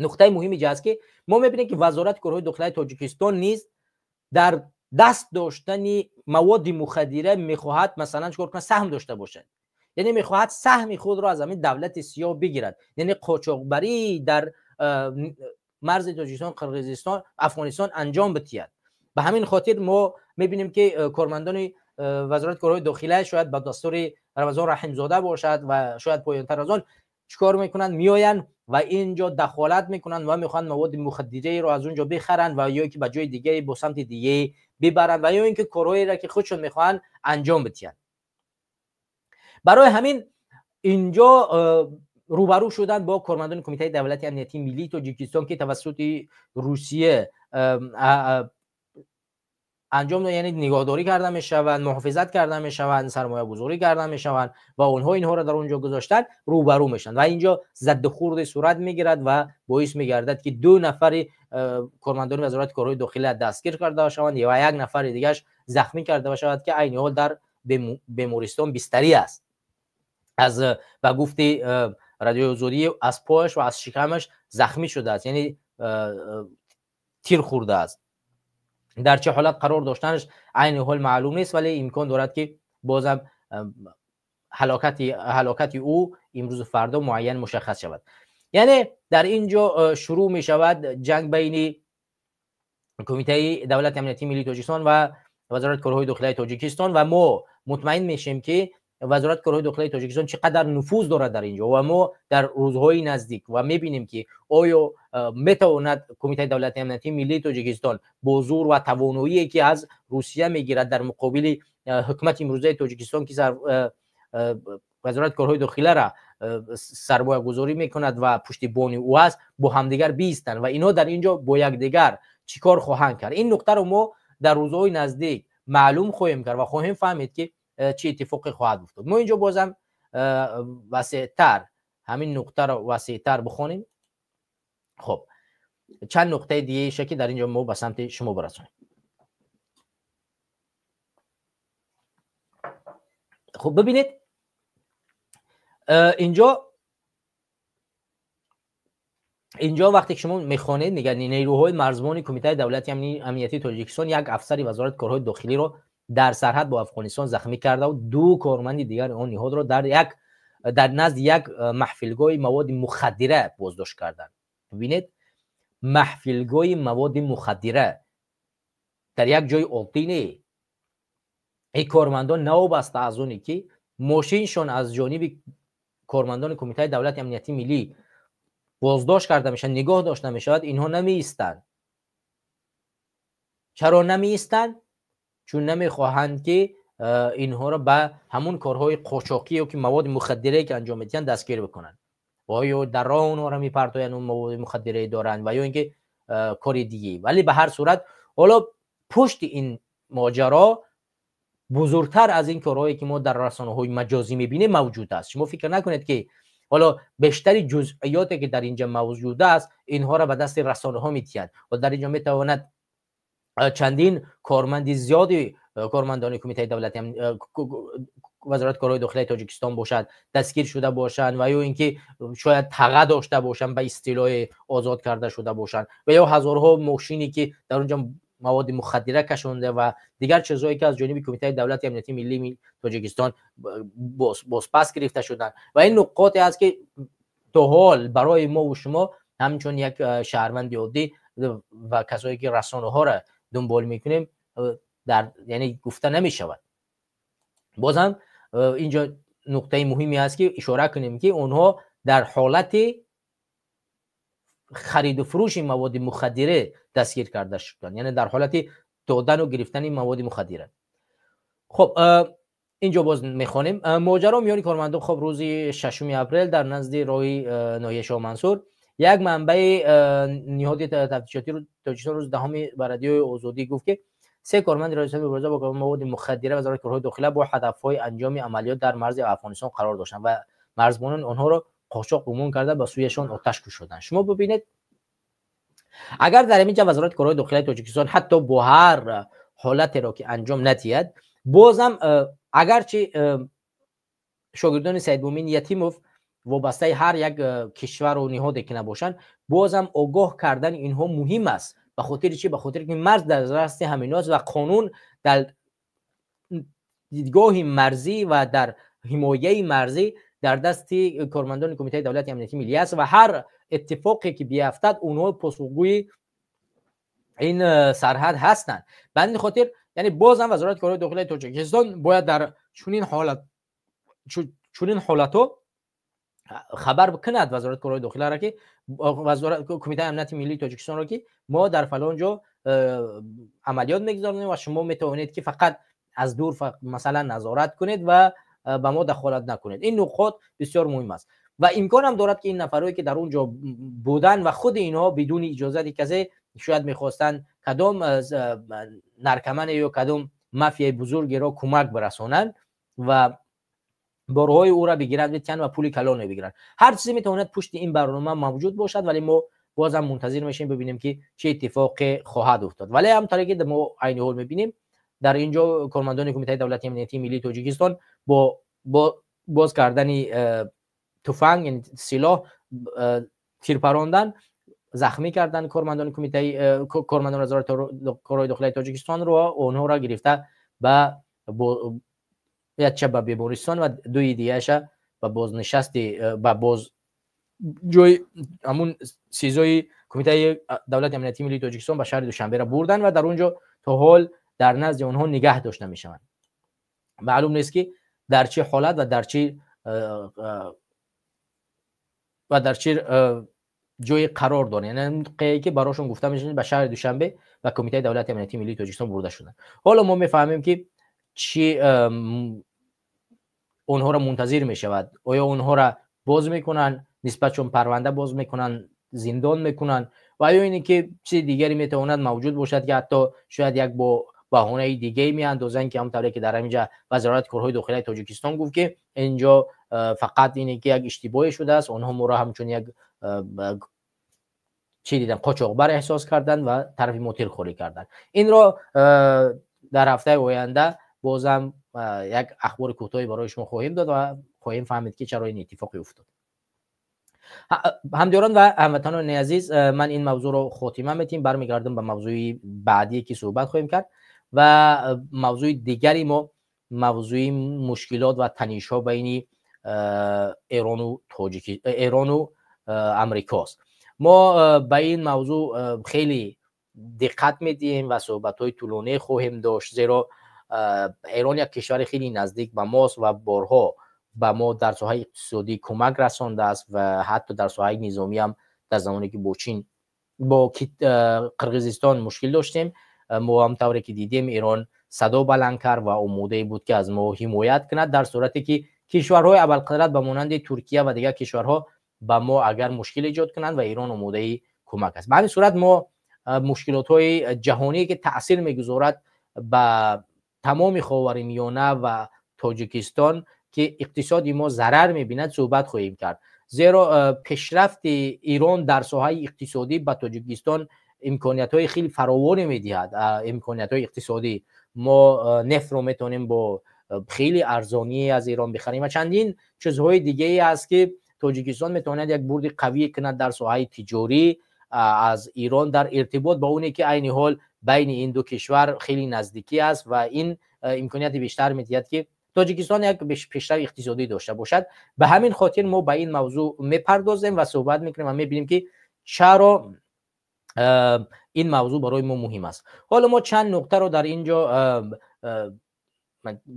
нуқтаи муҳим инҷа аст, ки мо мебинем, ки Вазорати корҳои дохилаи Тоҷикистон низ дар даст доштани маводи мухаддира мехоҳад, масалан, чӣ кор кунад? Саҳм дошта бошад, яъне мехоҳад саҳми худро аз ҳамин давлати сиёҳ бигирад, яъне қочоқбарӣ дар марзи Тоҷикистон, Қирғизистон, Афғонистон анҷом бидиҳад. Ба ҳамин хотир мо мебинем, ки кормандони Вазорати корҳои дохила, шояд ба дастури Рамазон Раҳимзода бошад ва шояд поёнтар аз он, чӣ кор мекунанд? Меоянд ва ин ҷо дахолат мекунанд ва мехоҳанд маводи мухаддираеро аз он ҷо бихаранд ва ё ки ба ҷои дигаре, бо самти дигае бибаранд ва ё ин ки корҳоеро, ки худшон мехоҳанд, анҷом бидиҳанд. Барои ҳамин инҷо рӯбарӯ шуданд бо кормандони Кумитаи давлати амнияти миллии Тоҷикистон, ки тавассути Русия анҷом, яъне нигоҳдорӣ карда мешаванд, муҳофизат карда мешаванд, сармоягузорӣ карда мешаванд ва онҳо инҳоро дар он ҷо гузоштанд, рӯбарӯ мешаванд ва инҷо заддухурде сурат мегирад ва боис мегардад, ки ду нафари кормандони Вазорати корҳои дохила дастгир карда шаванд ва як нафари дигараш захмӣ карда шавад, ки айни ҳол дар бемористон бистарӣ аст. Аз ба гуфти Радиои Озодӣ, аз пояш ва аз шикамаш захмӣ шудааст, яъне тир хӯрдааст. Дар чӣ ҳолат қарор доштанаш айни ҳол маълум нест, вале имкон дорад, ки бозам ҳалокати ӯ имрӯзу фардо муайян мушаххас шавад. Яъне дар ин ҷо шурӯъ мешавад ҷанг байни Кумитаи давлати амнияти миллии Тоҷикистон ва Вазорати корҳои дохилаи Тоҷикистон. Ва мо мутмаин мешем, ки Вазорати корҳои дохилаи Тоҷикистон чӣ қадар нуфуз дорад дар ин ҷо ва мо дар рӯзҳои наздик ва мебинем, ки оё метавонад Кумитаи давлати амнияти миллии Тоҷикистон бо зур ва тавоноие, ки аз Русия мегирад, дар муқобили ҳукумати имрӯзаи Тоҷикистон, ки Вазорати корҳои дохилара сармоягузорӣ мекунад ва пуштибони ӯ аст, бо ҳамдигар биистанд ва инҳо дар ин ҷо бо якдигар чӣ кор хоҳанд кард. Ин нуқтаро мо дар рӯзҳои наздик маълум хоҳем кард ва хоҳем фаҳмид, ки чӣ иттифоқе хоҳад афтод. Мо инҷо бозам васеътар ҳамин нуқтаро васеътар бихонем. Хуб, чанд нуқтаи дигаиша ки дар инҷо мо ба самти шумо барасонем. Хуб, бибинед, инҷо вақте ки шумо мехонед, мегӯяд нерӯҳои марзбони Кумитаи давлати амниятии Тоҷикистон як афсари Вазорати корҳои дохилиро дар сарҳад бо Афғонистон захмӣ кардаву ду корманди дигари он ниҳодро дар назди як маҳфилгоҳи маводи мухаддира боздошт карданд. Бибинед, маҳфилгоҳи маводи мухаддира дар як ҷои оддӣ не. Ин кормандон новобаста аз оне ки мошиншон аз ҷониби кормандони Кумитаи давлати амнияти миллӣ боздошт карда мешавад, нигоҳ дошта мешавад, инҳо намеистанд. Чаро намеистанд? Чун намехоҳанд ки инҳоро ба ҳамун корҳои қочоқӣ ё ки маводи мухаддирае ки анҷом медиҳанд дастгир бикунанд. Оё дар роҳ онҳоро мепартоянд, он маводи мухаддирае доранд ва ё ин ки кори диге. Вале ба ҳар сурат ҳоло пушти ин моҷаро бузургтар аз ин корҳое ки мо дар расонаҳои маҷозӣ мебинем мавҷуд аст. Шумо фикр накунед ки ҳоло бештари ҷузъиёте ки дар инҷа мавҷуд аст инҳоро ба дасти расонаҳо медиҳанд ва дар инҷо метавонад чандин корманди зиёди кормандони Кумитаи давлати Вазорати корҳои дохилаи Тоҷикистон бошад, дастгир шуда бошанд ва ё ин ки шояд таға дошта бошанд, ба истилоҳи озод карда шуда бошанд ва ё ҳазорҳо мошине ки дар онҷо маводи мухаддира кашонда ва дигар чизҳое ки аз ҷониби Кумитаи давлати амнияти миллии Тоҷикистон бозпас гирифта шуданд. Ва ин нуқоте аст ки то ҳол барои мо ва шумо ҳамчун як шаҳрванди оддӣ ва касое ки расонаҳоро дунбол мекунем дар яъне гуфта намешавад. Бозам инҷо нуқтаи муҳиме аст ки ишора кунем ки онҳо дар ҳолати хариду фурӯши маводи мухаддира дастгир карда шуданд, яъне дар ҳолати додану гирифтани маводи мухаддира. Хуб, инҷо боз мехонем моҷаро миёни кормандон. Хуб, рӯзи 6 апрел дар назди роҳи ноҳияи Шоҳмансур як манбаи ниҳоди тафтишотии Тоҷикистон рӯзи 10 ба Радиои Озодӣ гуфт ки се корманди раёсати мубориза бо маводи мухаддира Вазорати корҳои дохила бо ҳадафҳои анҷоми амалиёт дар марзи Афғонистон қарор доштанд ва марзбонон онҳоро қочоқ гумон карда ба сӯяшон оташ кушоданд. Шумо бибинед, агар дар ҳамин ҷа Вазорати корҳои дохилаи Тоҷикистон ҳатто бо ҳар ҳолатеро ки анҷом надиҳад, бозам агарчи шогирдони Саидмумин Ятимов вобастаи ҳар як кишвару ниҳоде ки набошанд, бозам огоҳ кардани инҳо муҳим аст. Ба хотири чӣ? Ба хотире ки марз дар дасти ҳаминҳост ва қонун дар дидгоҳи марзӣ ва дар ҳимояи марзӣ дар дасти кормандони Кумитаи давлати амнияти миллӣ аст ва ҳар иттифоқе ки биафтад онҳо посухгӯи ин сарҳад ҳастанд. Ба ҳамин хотир яъне бозам Вазорати корҳои дохилаи Тоҷикистон бояд дар чунин ҳолатҳо хабар бикунад Вазорати корҳои дохиларо ки Кумитаи амнияти миллии Тоҷикистонро ки мо дар фалон ҷо амалиёт мегузаронем ва шумо метавонед ки фақат аз дур масалан назорат кунед ва ба мо дахолат накунед. Ин нуқот бисёр муҳим аст ва имконам дорад ки ин нафарое ки дар он ҷо буданд ва худи инҳо бидуни иҷозати касе шояд мехостанд кадом наркомане ё кадом мафияи бузургеро кӯмак бирасонанд ва борҳои ӯро бигиранд битиҳанд ва пули калоне бигиранд. Ҳар чизе метавонад пушти ин барнома мавҷуд бошад, вале мо бозам мунтазир мешавем бибинем ки чӣ иттифоқе хоҳад уфтод. Вале ҳамтаре ки мо айни ҳол мебинем, дар ин ҷо кормандони Кумитаи давлати амнияти миллии Тоҷикистон бо боз кардани туфанг, яъне силоҳ, тир парондан, захмӣ кардан кормандони кумитаи кормандони Вазорати корҳои дохилаи Тоҷикистонро, онҳоро гирифта ба якча ба бемористон ва дуи дигараша ба бознишасти ба боз ҷои ҳамун СИЗОи Кумитаи давлати амнияти миллии Тоҷикистон ба шаҳри Душанберо бурданд ва дар он ҷо то ҳол дар назди онҳо нигаҳ дошта мешаванд. Маълум нест ки дар чӣ ҳолат ва дар чӣ ҷое қарор доранд, яъне нуқтае ки барошон гуфта мешавад ба шаҳри Душанбе ва Кумитаи давлати амнияти миллии Тоҷикистон бурда шуданд. Ҳоло мо мефаҳмем ки чӣ онҳоро мунтазир мешавад. Оё онҳоро боз мекунанд, нисбатшон парванда боз мекунанд, зиндон мекунанд ва ё ине ки чизи дигаре метавонад мавҷуд бошад ки ҳатто шояд як бо баҳонаи дигаре меандозанд, ки ҳамон тавре ки дар ҳаминҷа Вазорати корҳои дохилаи Тоҷикистон гуфт, ки инҷо фақат ине ки як иштибоҳе шудааст, онҳо моро ҳамчун як чӣ дидан қочоқбар эҳсос карданд ва тарафи мо тир холӣ карданд. Инро дар ҳафтаи оянда бозам як ахбори кӯтоҳе барои шумо хоҳем дод ва хоҳем фаҳмид, ки чаро ин иттифоқе уфтод. Ҳамдиёрон ва ҳамватанони азиз, ман ин мавзӯъро хотима метиҳем, бармегардам ба мавзӯи баъдие, ки суҳбат хоҳем кард, ва мавзӯи дигари мо мавзӯи мушкилот ва танишҳо байни Эрону Амрикост. Мо ба ин мавзӯъ хеле диққат медиҳем ва суҳбатҳои тӯлоние хоҳем дошт, зеро Эрон як кишвари хеле наздик ба мост ва борҳо ба мо дар соҳаи иқтисодӣ кӯмак расондааст ва ҳатто дар соҳаи низомӣ ҳам. Дар замоне ки бо Чин, бо Қирғизистон мушкил доштем, мо ҳам тавре ки дидем, Эрон садо баланд кард ва омодае буд, ки аз мо ҳимоят кунад, дар сурате ки кишварҳои абарқудрат ба монанди Туркия ва дигар кишварҳо ба мо агар мушкил эҷод кунанд, ва Эрон омодаи кӯмак аст. Ба ҳамин сурат мо мушкилотҳои ҷаҳоние, ки таъсир мегузорад ба тамоми Ховари Миёна ва Тоҷикистон, ки иқтисоди мо зарар мебинад, суҳбат хоҳем кард, зеро пешрафти Эрон дар соҳаи иқтисодӣ ба Тоҷикистон имкониятҳои хеле фаровоне медиҳад. Имкониятҳои иқтисодӣ: мо нефтро метавонем бо хеле арзонӣ аз Эрон бихарем ва чандин чизҳои дигае аст, ки Тоҷикистон метавонад як бурди қавӣ кунад дар соҳаи тиҷорӣ аз Эрон, дар иртибот ба оне ки айни ҳол байни ин ду кишвар хеле наздикӣ аст, ва ин имконияти бештар медиҳад, ки Тоҷикистон як пешрави иқтисодӣ дошта бошад. Ба ҳамин хотир мо ба ин мавзӯъ мепардозем ва суҳбат мекунем ва мебинем, ки чаро ин мавзӯъ барои мо муҳим аст. Ҳоло мо чанд нуқтаро дар ин ҷо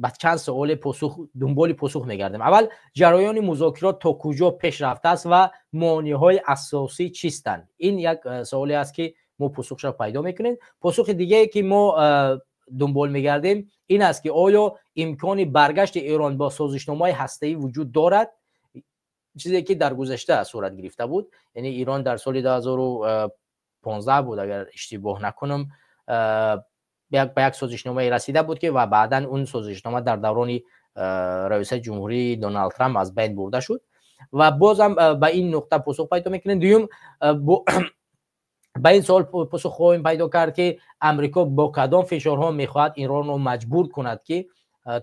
ба чанд суоле посух дунболи посух мегардем. Аввал, ҷараёни музокирот то куҷо пеш рафтааст ва монеъҳои асосӣ чистанд? Ин як суоле аст, ки мо посухшро пайдо мекунем. Посухи дигае, ки мо дунбол мегардем, ин аст, ки оё имкони баргашти Эрон бо созишномаи ҳастаӣ вуҷуд дорад, чизе ки дар гузашта сурат гирифта буд. Яъне Эрон дар соли 2015 буд, агар иштибоҳ накунам, ба як созишномае расида буд, ки ва баъдан он созишнома дар даврони раёсати ҷумҳурии Доналд Трамп аз байн бурда шуд. Ва бозам ба ин нуқта посух пайдо мекунем. Дуюм, ба ин суол посух хоҳем пайдо кард, ки Амрико бо кадом фишорҳо мехоҳад Эронро маҷбур кунад, ки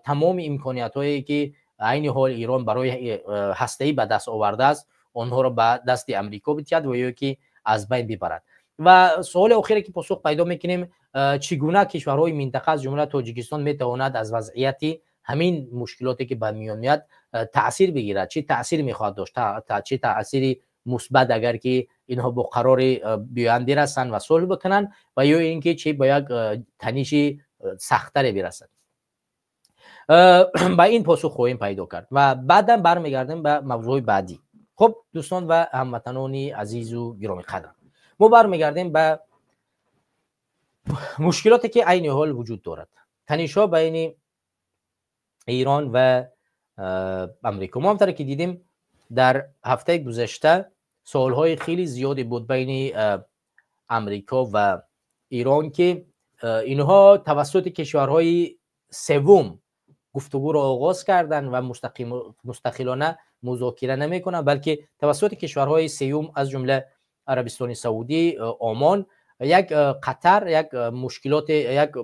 тамоми имкониятҳое, ки айни ҳол Эрон барои ҳастаӣ ба даст овардааст, онҳоро ба дасти Амрико бидиҳад ва ё ки аз байн бибарад. Ва суоли охире, ки посух пайдо мекунем: чӣ гуна кишварҳои минтақа, аз ҷумла Тоҷикистон, метавонад аз вазъияти ҳамин мушкилоте, ки ба миён меяд, таъсир бигирад, чӣ таъсир мехоҳад дошт, чӣ таъсири мусбат, агар ки инҳо бо қарори биёянд, бирасанд ва сулҳ бикунанд, ва ё ин ки чӣ ба як таниши сахттаре бирасад. Ба ин посух хоҳем пайдо кард ва баъдан бармегардем ба мавзӯъҳои баъдӣ. Хуб, дӯстон ва ҳамватанони азизу гиромиқадр, мо бармегардем ба мушкилоте, ки айни ҳол вуҷуд дорад, танишҳо байни Эрон ва Амрико. Мо ҳамтаре ки дидем, дар ҳафтаи гузашта суолҳои хеле зиёде буд байни Амрико ва Эрон, ки инҳо тавассути кишварҳои севум гуфтугӯро оғоз карданд ва мустақилона музокира намекунанд, балки тавассути кишварҳои сеюм, аз ҷумла Арабистони Саудӣ, Омон, як Қатар, як мушкилоте, як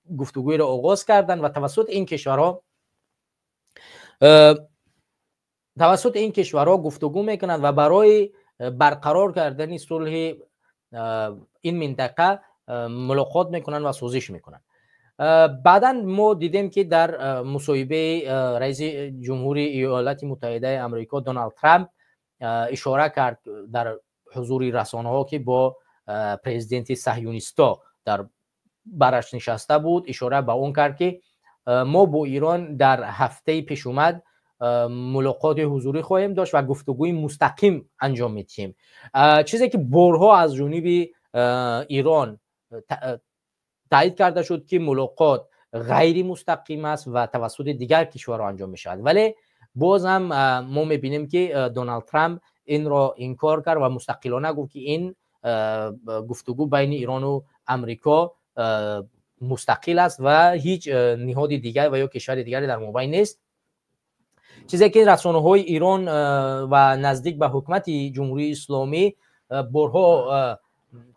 гуфтугӯеро оғоз карданд ва тавассути ин кишварҳо гуфтугӯ мекунанд ва барои барқарор кардани сулҳи ин минтақа мулоқот мекунанд ва созиш мекунанд. Баъдан мо дидем, ки дар мусоҳибаи раиси ҷумҳури Иёлати Муттаҳидаи Амрико Доналд Трамп ишора кард дар ҳузури расонаҳо, ки бо президенти саҳюнисто дар бараш нишаста буд, ишора ба он кард, ки мо бо Эрон дар ҳафтаи пешомад мулоқоти ҳузурӣ хоҳем дошт ва гуфтугӯи мустақим анҷом медиҳем, чизе ки борҳо аз ҷониби Эрон таъид карда шуд, ки мулоқот ғайримустақим аст ва тавассути дигар кишварҳо анҷом мешавад. Вале боз ҳам мо мебинем, ки Доналд Трамп инро инкор кард ва мустақилона гуфт, ки ин гуфтугӯ байни Эрону Амрико мустақил аст ва ҳеҷ ниҳоди дигар ва ё кишвари дигаре дар мобайн нест. Чизе ки расонаҳои Эрон ва наздик ба ҳукумати Ҷумҳурии Исломӣ борҳо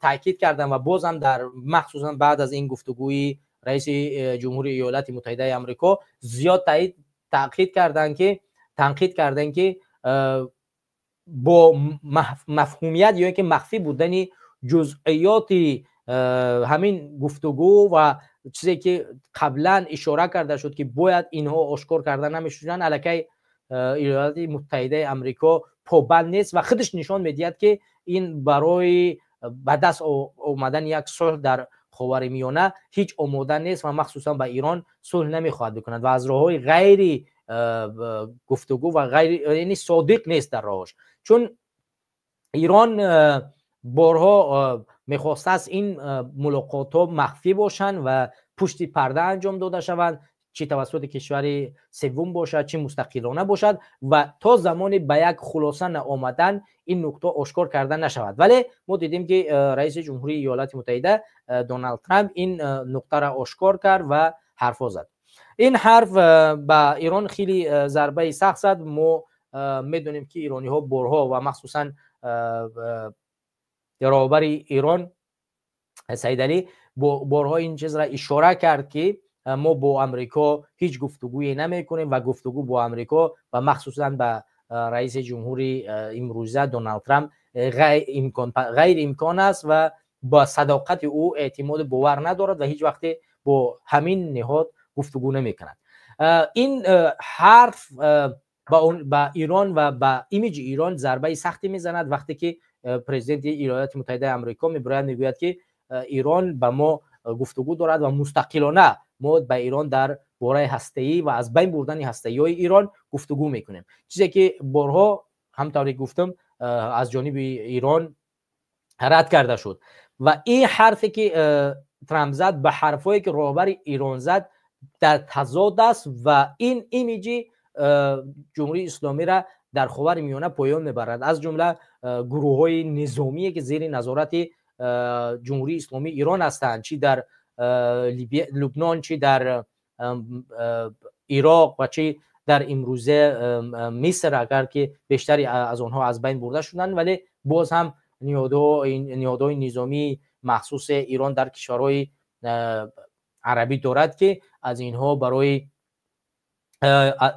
таъкид карданд ва боз ҳам дар махсусан баъд аз ин гуфтугӯи раиси ҷумҳури Иёлати Муттаҳидаи Амрико зиёд таъкид карданд, ки танқид карданд, ки бо мафҳумият ё ки махфӣ будани ҷузъиёти ҳамин гуфтугӯ ва чизе ки қаблан ишора карда шуд, ки бояд инҳо ошкор карда намешуданд, аллакай Иёлати Муттаҳидаи Амрико побанд нест ва худаш нишон медиҳад, ки ин барои ба даст омадани як сулҳ дар Ховари Миёна ҳеҷ омода нест ва махсусан ба Эрон сулҳ намехоҳад бикунад ва аз роҳҳои ғайри гуфтугӯ ва ғайри, яъне содиқ нест дар роҳаш, чун Эрон борҳо мехостааст ин мулоқотҳо махфӣ бошанд ва пушти парда анҷом дода шаванд, чӣ тавассути кишвари севум бошад, чӣ мустақилона бошад, ва то замоне ба як хулоса наомадан ин нуқта ошкор карда нашавад. Вале мо дидем, ки раиси ҷумҳурии Иёлати Муттаҳида Доналд Трамп ин нуқтаро ошкор кард ва ҳарфҳо зад. Ин ҳарф ба Эрон хеле зарбаи сахт зад. Мо медонем, ки эрониҳо борҳо ва махсусан роҳбари Эрон Саид Алӣ борҳо ин чизро ишора кард, ки мо бо Амрико ҳеҷ гуфтугӯе намекунем ва гуфтугӯ бо Амрико ва махсусан ба раиси ҷумҳури имрӯза Доналд Трамп ғайриимкон аст ва ба садоқати ӯ эътимоду бовар надорад ва ҳеҷ вақте бо ҳамин ниҳод гуфтугӯ намекунад. Ин ҳарф ба Эрон ва ба имиҷи Эрон зарбаи сахте мезанад, вақте ки президенти Иёлоти Муттаҳидаи Амрико мебирояд, мегӯяд, ки Эрон ба мо гуфтугӯ дорад ва мустақилона мо ба Эрон дар бораи ҳастаӣ ва аз байн бурдани ҳастаиҳои Эрон гуфтугӯ мекунем, чизе ки борҳо, ҳамтавре гуфтам, аз ҷониби Эрон рад карда шуд. Ва ин ҳарфе ки Трамп зад, ба ҳарфҳое ки роҳбари Эрон зад, дар тазод аст ва ин имиҷи Ҷумҳурии Исломиро дар Ховари Миёна поён мебарад, аз ҷумла гурӯҳҳои низомие ки зери назорати Ҷумҳурии Исломии Эрон ҳастанд, чӣ дар Лубнон, чӣ дар Ироқ ва чӣ дар имрӯзе Миср, агар ки бештари аз онҳо аз байн бурда шуданд, вале боз ҳам ниҳодҳои низомии махсуси Эрон дар кишварҳои арабӣ дорад, ки аз инҳо барои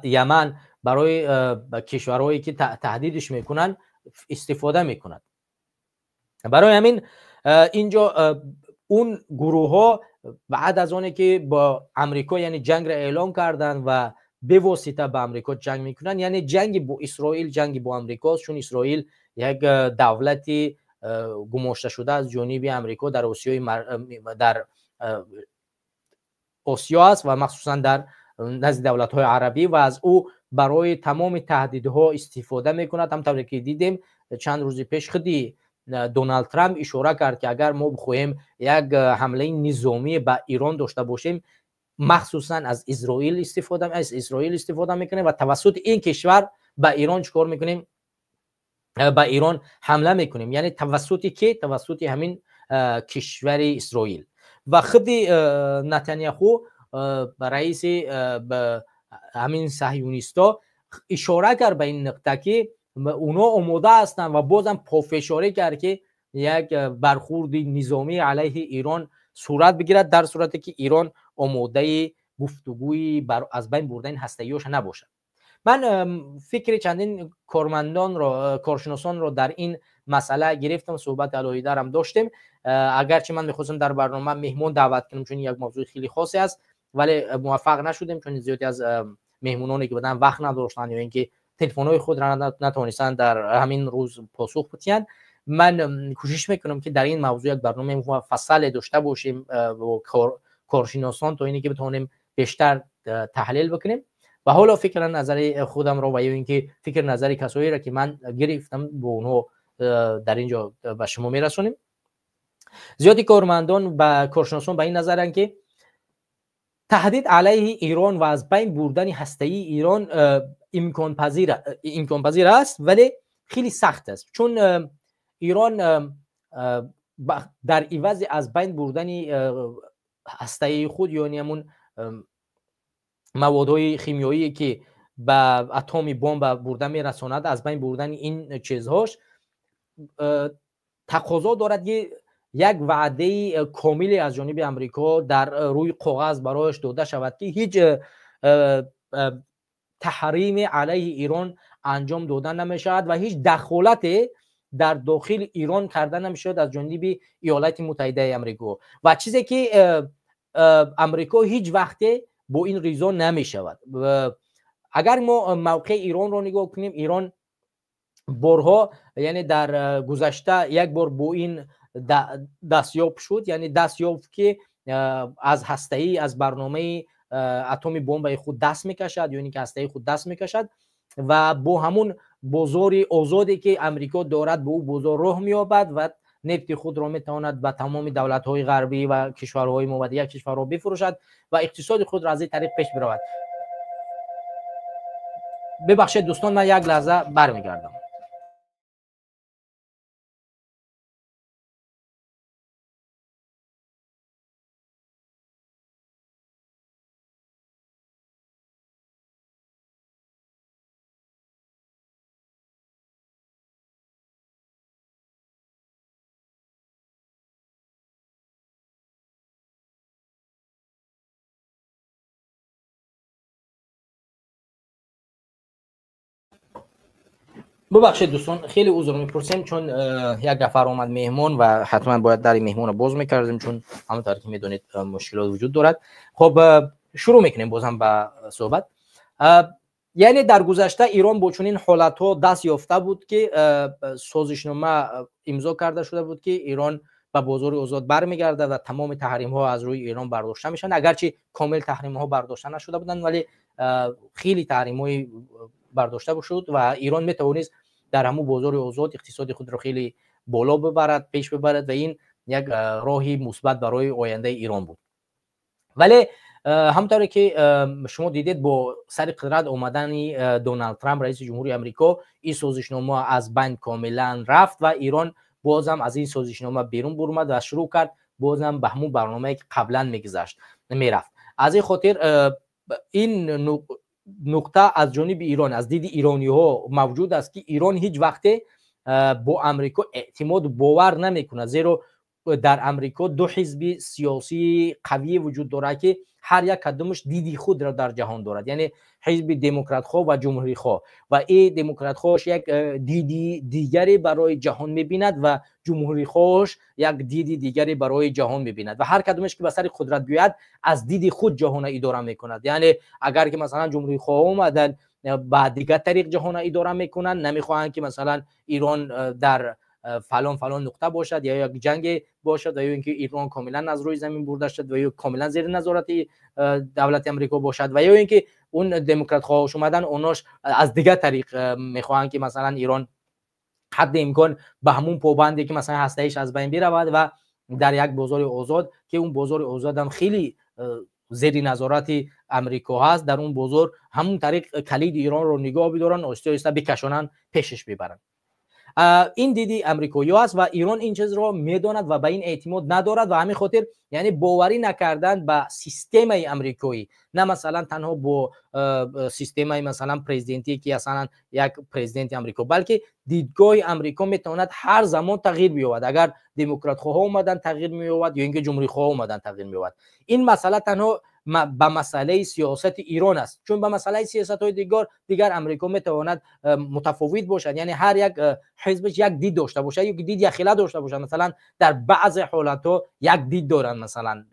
Яман, барои кишварҳое ки таҳдидиш мекунанд, истифода мекунад. Барои ҳамин инҷо он гурӯҳҳо баъд аз оне ки бо Амрико, яъне ҷангро эълон карданд ва бевосита ба Амрико ҷанг мекунанд, яъне ҷанги бо Исроил ҷанги бо Амрикост, чун Исроил як давлати гумошта шуда аз ҷониби Амрико дар Осиёи, дар Осиё аст ва махсусан дар назди давлатҳои арабӣ, ва аз ӯ барои тамоми таҳдидҳо истифода мекунад. Ҳамтавре ки дидем, чанд рӯзи пеш худи Доналд Трамп ишора кард, ки агар мо бихоҳем як ҳамлаи низомӣ ба Эрон дошта бошем, махсусан аз Исроил истифода мекунем ва тавассути ин кишвар ба Эрон чӣ кор мекунем? Ба Эрон ҳамла мекунем. Яъне тавассути ки? Тавассути ҳамин кишвари Исроил. Ва худи Натаняху, раиси ҳамин саҳюнисто, ишора кард ба ин нуқта, ки онҳо омода ҳастанд, ва бозам пофишорӣ кард, ки як бархурди низомӣ алайҳи Эрон сурат бигирад, дар сурате ки Эрон омодаи гуфтугӯи аз байн бурдани ҳастаиёша набошад. Ман фикри чандин кормандонро, коршиносонро дар ин масъала гирифтам, суҳбати алоҳидарам доштем. Агарчи ман мехостам дар барнома меҳмон даъват кунам, чун як мавзӯи хеле хосе аст, вале муваффақ нашудем, чун зиёде аз меҳмононе ки буданд, вақт надоштанд ё ин ки телефонҳои худро натавонистанд дар ҳамин рӯз посух бидиҳанд. Ман кӯшиш мекунам, ки дар ин мавзӯъ як барномаи муфассале дошта бошем бо коршиносон, то ине ки битавонем бештар таҳлил бикунем. Ва ҳоло фикр назари худамро ва ё ин ки фикр назари касоеро ки ман гирифтам, бо онҳо дар ин ҷо ба шумо мерасонем. Зиёди кормандон ба коршиносон ба ин назаранд, ки таҳдид алайҳи Эрон ва аз байн бурдани ҳастаии Эрон имконпазир аст, вале хеле сахт аст, чун Эрон дар ивази аз байн бурдани ҳастаи худ, яъне ҳамун маводҳои химиёие ки ба атоми бомба бурда мерасонад, аз байн бурдани ин чизҳош тақозо дорад ки як ваъдаи комиле аз ҷониби Амрико дар рӯи коғаз барояш дода шавад ки ҳеҷ таҳрими алайҳи Ирон анҷом дода намешавад ва ҳеҷ дахолате дар дохили Ирон карда намешавад аз ҷониби Иёлоти Муттаҳидаи Амрико. Ва чизе ки Амрико ҳеҷ вақте бо ин ризо намешавад. Агар мо мавқеи Иронро нигоҳ кунем, Ирон борҳо, яъне дар гузашта як бор бо ин дастёб шуд, яъне даст ёфт ки аз ҳастаӣ, аз барномаи атоми бомбаи худ даст мекашад, ё ин ки ҳастаи худ даст мекашад ва бо ҳамун бозори озоде ки Амрико дорад, бо ӯ бозор роҳ меёбад ва нефти худро метавонад ба тамоми давлатҳои ғарбӣ ва кишварҳои мо ва дигар кишварҳо бифурӯшад ва иқтисоди худро аз ин тариқ пеш биравад. Бибахшед дӯстон, ман як лаҳза бармегардам. Бубахшед дӯстон, хеле узр мепурсем, чун як нафар омад меҳмон ва ҳатман бояд дари меҳмонро боз мекардем, чун ҳамонтавр ки медонед мушкилот вуҷуд дорад. Хоб, шурӯъ мекунем бозам ба суҳбат. Яъне дар гузашта Ирон бо чунин ҳолатҳо даст ёфта буд ки созишнома имзо карда шуда буд ки Ирон ба бозори озод бармегардад ва тамоми таҳримҳо аз рӯи Ирон бардошта мешаванд. Агарчи комил таҳримҳо бардошта нашуда буданд, вале хеле таҳримҳои бардошта шуд ва Ирон метавонист дар ҳамун бозори озод иқтисоди худро хеле боло бибарад, пеш бибарад ва ин як роҳи мусбат барои ояндаи Ирон буд. Вале ҳамонтавре ки шумо дидед, бо сари қудрат омадани Доналд Трамп, раиси ҷумҳури Амрико, ин созишнома аз байн комилан рафт ва Ирон бозам аз ин созишнома берун бурмад ва шурӯъ кард бозам ба ҳамун барномае ки қаблан мегузашт мерафт. Аз ин хотир ин нуқта аз ҷониби Ирон, аз диди ирониҳо мавҷуд аст ки Ирон ҳеҷ вақте бо Амрико эътимоду бовар намекунад, зеро дар Амрико ду ҳизби сиёсии қавие вуҷуд дорад ки ҳар як кадомаш диди худро дар ҷаҳон дорад, яъне ҳизби демократхоҳ ва ҷумҳурихоҳ. Ва ин демократхоҳш як диди дигаре барои ҷаҳон мебинад ва ҷумҳурихоҳш як диди дигаре барои ҷаҳон мебинад ва ҳар кадомаш ки ба сари қудрат биёяд аз диди худ ҷаҳонро идора мекунад. Яъне агар ки масалан ҷумҳурихоҳ омаданд ба дигар тариқ ҷаҳонро идора мекунанд, намехоҳанд ки масалан Ирон дар фалон фалон нуқта бошад ё як ҷанге бошад ва ё инки Ирон комилан аз рӯи замин бурда шавад ва ё комилан зери назорати давлати Амрико бошад ва ё инки он демократхоҳош омадан, онош аз дигар тариқ мехоҳанд ки масалан Ирон ҳадди имкон ба ҳамун побанде ки масалан ҳастаиш аз байн биравад ва дар як бозори озод, ки он бозори озод ҳам хеле зери назорати Амрико ҳаст, дар он бозор ҳамун тариқ калиди Иронро нигоҳ бидоранд, оҳиста оҳиста бикашонанд, пешаш бибаранд. Ин диди амрикоиҳо аст ва Ирон ин чизро медонад ва ба ин эътимод надорад ва ҳамин хотир яъне боварӣ накардан ба системаи амрикоӣ, на масалан танҳо бо системаи масалан президентӣ ки масалан як президенти Амрико, балки дидгоҳи Амрико метавонад ҳар замон тағйир биёбад. Агар демократхоҳҳо омадан тағйир меёбад ё инки ҷумҳурихоҳҳо омадан тағйир меёбад. Ин масъала танҳо ба масъалаи сиёсати Ирон аст, чун ба масъалаи сиёсатҳои дигар Амрико метавонад мутафовит бошад, яъне ҳар як ҳизбаш як дид дошта бошад ё дид якхела дошта бошад. Масалан дар баъзе ҳолатҳо як дид доранд, масалан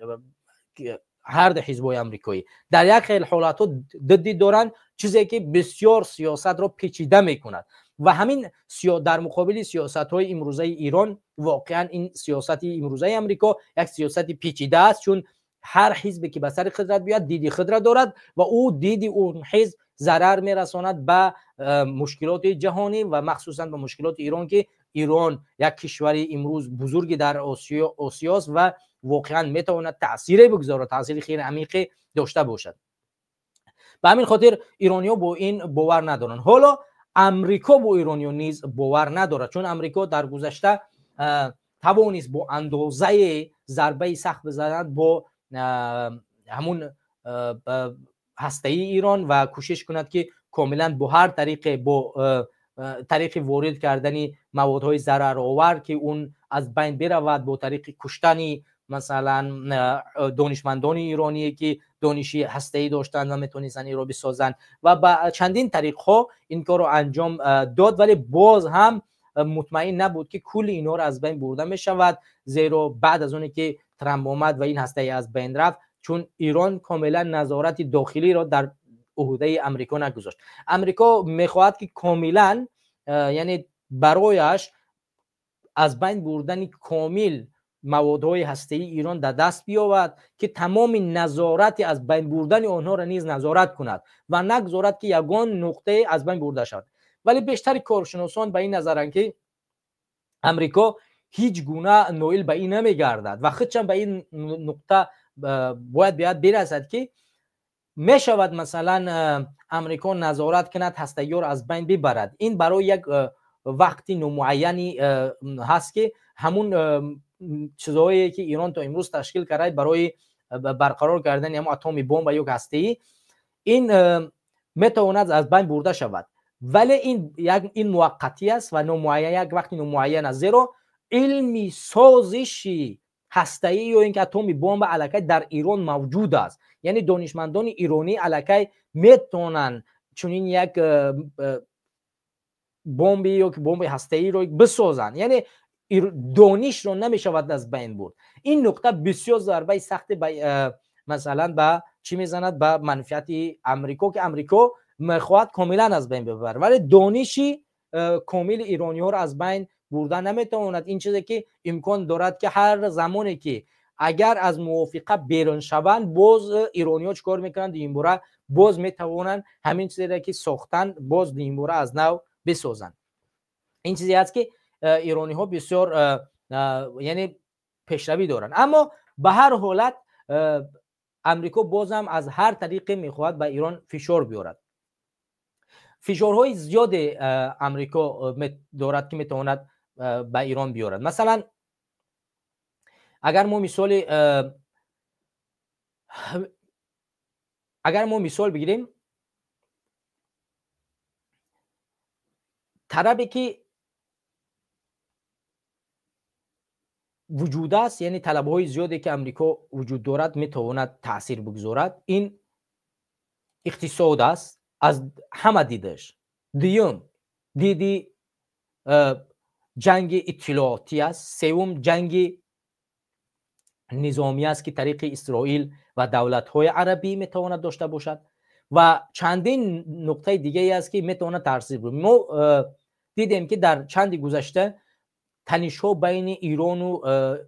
ҳар ду ҳизбҳои амрикоӣ дар як хел ҳолатҳо ду дид доранд, чизе ки бисёр сиёсатро печида мекунад. Ва ҳамин дар муқобили сиёсатҳои имрӯзаи Ирон воқеан ин сиёсати имрӯзаи Амрико як сиёсати печида аст, чун ҳар ҳизбе ки ба сари қудрат биёяд диди худро дорад ва ӯ диди он ҳизб зарар мерасонад ба мушкилоти ҷаҳонӣ ва махсусан ба мушкилоти Ирон, ки Ирон як кишвари имрӯз бузурги дар Осиёст ва воқеан метавонад таъсире бигузорад, таъсири хеле амиқе дошта бошад. Ба ҳамин хотир ирониҳо бо ин бовар надоранд. Ҳоло Амрико бо ирониҳо низ бовар надорад, чун Амрико дар гузашта тавонист бо андозаи зарбаи сахт бизанад бо ҳамун ҳастаи Эрон ва кӯшиш кунад ки комилан бо ҳар тариқе, бо тариқи ворид кардани маводҳои зараровар ки он аз байн биравад, бо тариқи куштани масалан донишмандони эроние ки дониши ҳастаӣ доштанд ва метавонистанд инро бисозанд ва ба чандин тариқҳо ин корро анҷом дод, вале боз ҳам мутмаин набуд ки кулли инҳоро аз байн бурда мешавад, зеро баъд аз оне ки Трамп омад ва ин ҳастаӣ аз байн рафт, чун Эрон комилан назорати дохилиро дар уҳдаи Амрико нагузошт. Амрико мехоҳад ки комилан, яъне барояш аз байн бурдани комил маводҳои ҳастаии Эрон дар даст биёвад ки тамоми назорати аз байн бурдани онҳоро низ назорат кунад ва нагузорад ки ягон нуқтае аз байн бурда шавад. Вале бештари коршиносон ба ин назаранд ки Амрико ҳеҷ гуна ноил ба ин намегардад ва худшам ба ин нуқта бояд биёяд бирасад ки мешавад масалан Амрико назорат кунад, ҳастагиҳоро аз байн бибарад. Ин барои як вақти номуайяни ҳаст ки ҳамун чизҳое ки Эрон то имрӯз ташкил кард барои барқарор кардани ҳамун атоми бомба ё ҳастаӣ, ин метавонад аз байн бурда шавад, вале ин як ин муваққатӣ аст ва номуайян, як вақти номуайян аст, зеро илми созиши ҳастаӣ ё ин ки атоми бомба аллакай дар Эрон мавҷуд аст. Яъне донишмандони эронӣ аллакай метавонанд чунин як бомби ё ки бомби ҳастаиро бисозанд, яъне донишро намешавад аз байн бурд. Ин нуқта бисёр зарбаи сахте масалан ба чӣ мезанад? Ба манфиати Амрико, ки Амрико мехоҳад комилан аз байн бибарад, вале дониши комили эрониҳоро аз байн бурда наметавонад. Ин чизе ки имкон дорад ки ҳар замоне ки агар аз мувофиқа берун шаванд, боз эрониҳо чӣ кор мекунанд? Димбора боз метавонанд ҳамин чизеро ки сохтанд, боз димбора аз нав бисозанд. Ин чизе аст ки эрониҳо бисёр яъне пешравӣ доранд. Аммо ба ҳар ҳолат Амрико бозам аз ҳар тариқе мехоҳад ба Эрон фишор биёрад. Фишорҳои зиёде Амрико дорад ки метавонад ба Эрон биёрад. Масалан агар мо мисол бигирем, талабе ки вуҷуд аст, яъне талабҳои зиёде ки Амрико вуҷуд дорад метавонад таъсир бигузорад, ин иқтисод аст аз ҳама дидаш. Дуюм диди ҷанги иттилоотӣ аст. Севум ҷанги низомӣ аст ки тариқи Исроил ва давлатҳои арабӣ метавонад дошта бошад ва чандин нуқтаи дигае аст ки метавонад таъсир бигузорад. Мо дидем ки дар чанди гузашта танишҳо байни Эрону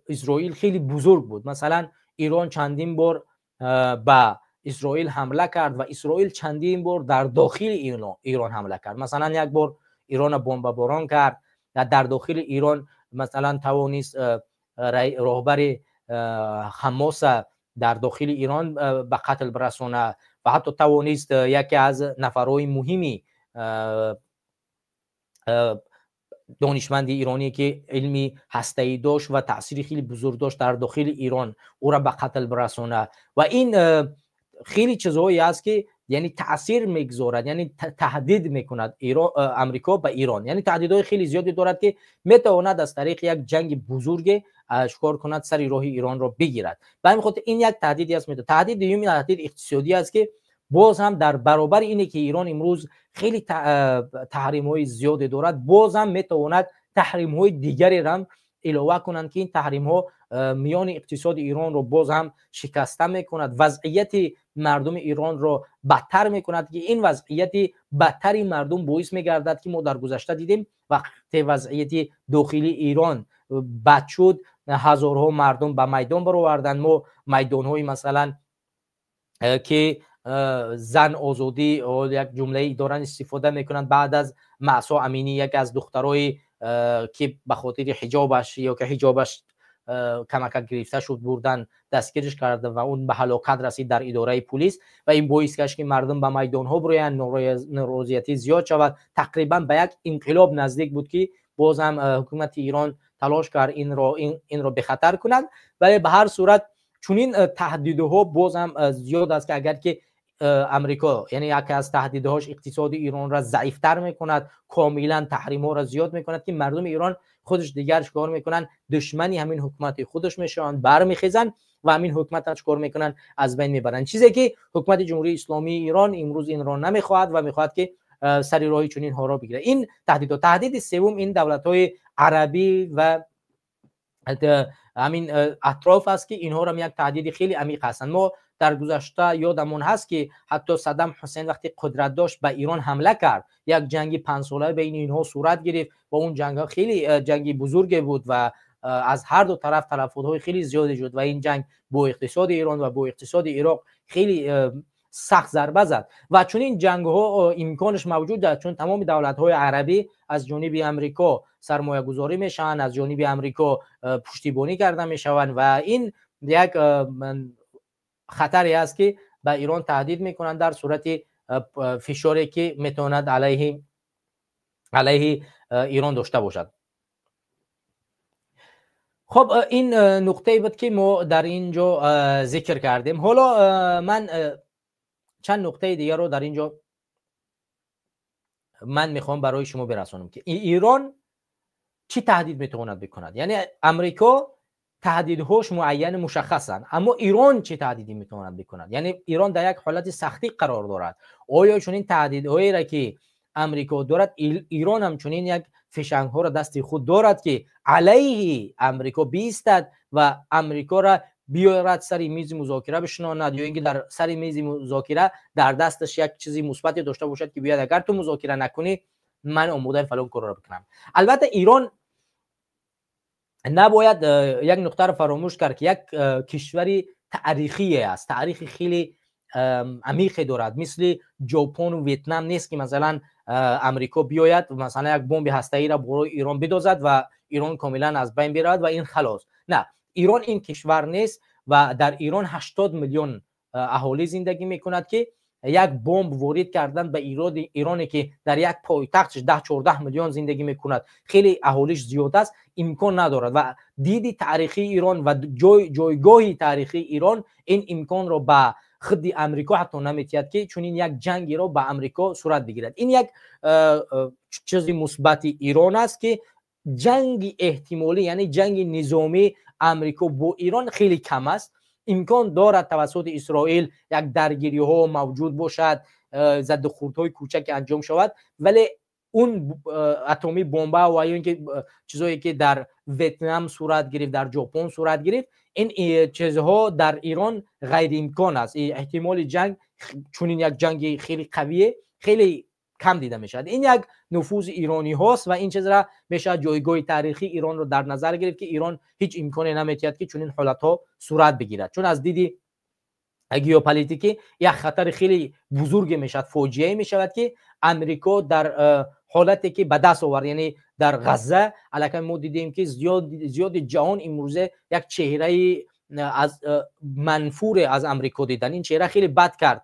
Исроил хеле бузург буд. Масалан Эрон чандин бор ба Исроил ҳамла кард ва Исроил чандин бор дар дохили Эрон ҳамла кард. Масалан як бор Эронро бомбаборон кард, дар дохили Эрон масалан тавонист роҳбари Ҳамоса дар дохили Эрон ба қатл бирасонад ва ҳатто тавонист яке аз нафарҳои муҳими донишманди эронӣ ки илми ҳастаӣ дошт ва таъсири хеле бузург дошт дар дохили Эрон, ӯро ба қатл бирасонад. Ва ин хеле чизҳое аст ки яъне таъсир мегузорад, яъне таҳдид мекунад Амрико ба Эрон. Яъне таҳдидҳои хеле зиёде дорад ки метавонад аз тариқи як ҷанги бузурге чикор кунад, сари роҳи Эронро бигирад. Ба ҳамин хотир ин як таҳдиде аст. Таҳдиди дуюм таҳдиди иқтисодӣ аст ки боз ҳам дар баробари ине ки Эрон имрӯз хеле таҳримҳои зиёде дорад, боз ҳам метавонад таҳримҳои дигареро ҳам илова кунанд ки ин таҳримҳо миёни иқтисоди Эронро боз ҳам шикаста мекунад, вазъияти мардуми Эронро бадтар мекунад, ки ин вазъияти бадтари мардум боис мегардад ки мо дар гузашта дидем вақте вазъияти дохилии Эрон бад шуд, ҳазорҳо мардум ба майдон бароварданд. Мо майдонҳои масалан ки зан озодӣ як ҷумлаи доранд истифода мекунанд, баъд аз Маҳсо Аминӣ, яке аз духтарои ки ба хотири ҳиҷобаш ё ки ҳиҷобаш камакак гирифта шуд, бурдан дастгириш карда ва он ба ҳалокат расид дар идораи пулис ва ин боис гашт ки мардум ба майдонҳо бироянд, норозиятӣ зиёд шавад. Тақрибан ба як инқилоб наздик буд ки боз ҳам ҳукумати Эрон талош кард инро бехатар кунад, вале ба ҳар сурат Чунин таҳдидҳо боз ҳам зиёд аст, ки агар ки Амрико, яъне яке аз таҳдидҳош иқтисоди Иронро заифтар мекунад, комилан таҳримҳоро зиёд мекунад, ки мардуми Ирон худаш дигар чикор мекунанд? Душмани ҳамин ҳукумати худаш мешаванд, бармехезанд ва ҳамин ҳукуматро чикор мекунанд? Аз байн мебаранд. Чизе ки ҳукумати Ҷумҳурии Исломии Ирон имрӯз инро намехоҳад ва мехоҳад, ки сари роҳи чунинҳоро бигирад. Ин таҳдидҳо. Таҳдиди севум ин давлатҳои арабӣ ва ҳамин атроф аст, ки инҳоро як таҳдиди хеле амиқ ҳастанд. Мо дар гузашта ёдамон ҳаст, ки ҳатто Саддам Ҳусейн вақте қудрат дошт, ба Ирон ҳамла кард. Як ҷанги панҷсола байни инҳо сурат гирифт ва он ҷангҳо хеле ҷанги бузурге буд ва аз ҳар ду тараф талафотҳои хеле зиёде шуд ва ин ҷанг бо иқтисоди Ирон ва бо иқтисоди Ироқ хеле сахт зарба зад. Ва чунин ҷангҳо имконаш мавҷуд аст, чун тамоми давлатҳои арабӣ аз ҷониби Амрико сармоягузорӣ мешаванд, аз ҷониби Амрико пуштибонӣ карда мешаванд ва ин як хатаре аст, ки ба Ирон таҳдид мекунанд дар сурати фишоре, ки метавонад алайҳи Ирон дошта бошад. Хоб, ин нуқтае буд, ки мо дар ин ҷо зикр кардем. Ҳоло ман чанд нуқтаи дигарро дар ин ҷо ман мехоҳам барои шумо бирасонам, ки Ирон чӣ таҳдид метавонад бикунад. Яъне Амрико таҳдидҳош муайяну мушаххасанд, аммо Ирон чӣ таҳдиде метавонад бикунад? Яъне Ирон дар як ҳолати сахтӣ қарор дорад. Оё чунин таҳдидҳоеро, ки Амрико дорад, Ирон ҳам чунин як фишангҳоро дасти худ дорад, ки алайҳи Амрико биистад ва Амрикоро биёрад, сари мизи музокира бишинонад, ё ин ки дар сари мизи музокира дар дасташ як чизи мусбате дошта бошад, ки биёяд, агар ту музокира накунӣ, ман омодаам фалон корро бикунам? Албатта, Ирон набояд як нуқтаро фаромӯш кард, ки як кишвари таърихие аст, таърихи хеле амиқе дорад. Мисли Ҷопону Ветнам нест, ки масалан Амрико биёяд, масалан як бомби ҳастаиро борои Ирон бидозад ва Ирон комилан аз байн биравад ва ин халос. На, Ирон ин кишвар нест ва дар Ирон 80 миллион аҳолӣ зиндагӣ мекунад, ки як бомб ворид кардан ба Ироне, ки дар як пойтахтш 10-14 миллион зиндагӣ мекунад, хеле аҳолиш зиёд аст, имкон надорад. Ва диди таърихии Ирон ва ҷойгоҳи таърихии Ирон ин имконро ба худи Амрико ҳатто наметиҳад, ки чунин як ҷангеро ба Амрико сурат бигирад. Ин як чизи мусбати Ирон аст, ки ҷанги эҳтимолӣ, яъне ҷанги низомӣ Амрико бо Ирон хеле кам аст. Имкон дорад тавассути Исроил як даргириҳо мавҷуд бошад, задухӯрдҳои кӯчаке анҷом шавад, вале он атомӣ бомба ва ё ин ки чизое, ки дар Ветнам сурат гирифт, дар Ҷопон сурат гирифт, ин чизҳо дар Ирон ғайриимкон аст. Эҳтимоли ҷанг, чунин як ҷанги хеле қавие, хеле кам дида мешавад. Ин як нуфузи ирониҳост ва ин чизра мешавад ҷойгоҳи таърихии Иронро дар назар гирифт, ки Ирон ҳеҷ имконе наметиҳад, ки чунин ҳолатҳо сурат бигирад, чун аз диди геополитикӣ як хатари хеле бузурге мешавад, фоҷиае мешавад, ки Амрико дар ҳолате, ки ба даст овард, яъне дар Ғазза аллакай мо дидем, ки зиёди ҷаҳон имрӯзе як чеҳраи аз манфуре аз Амрико дидан. Ин чеҳра хеле бад кард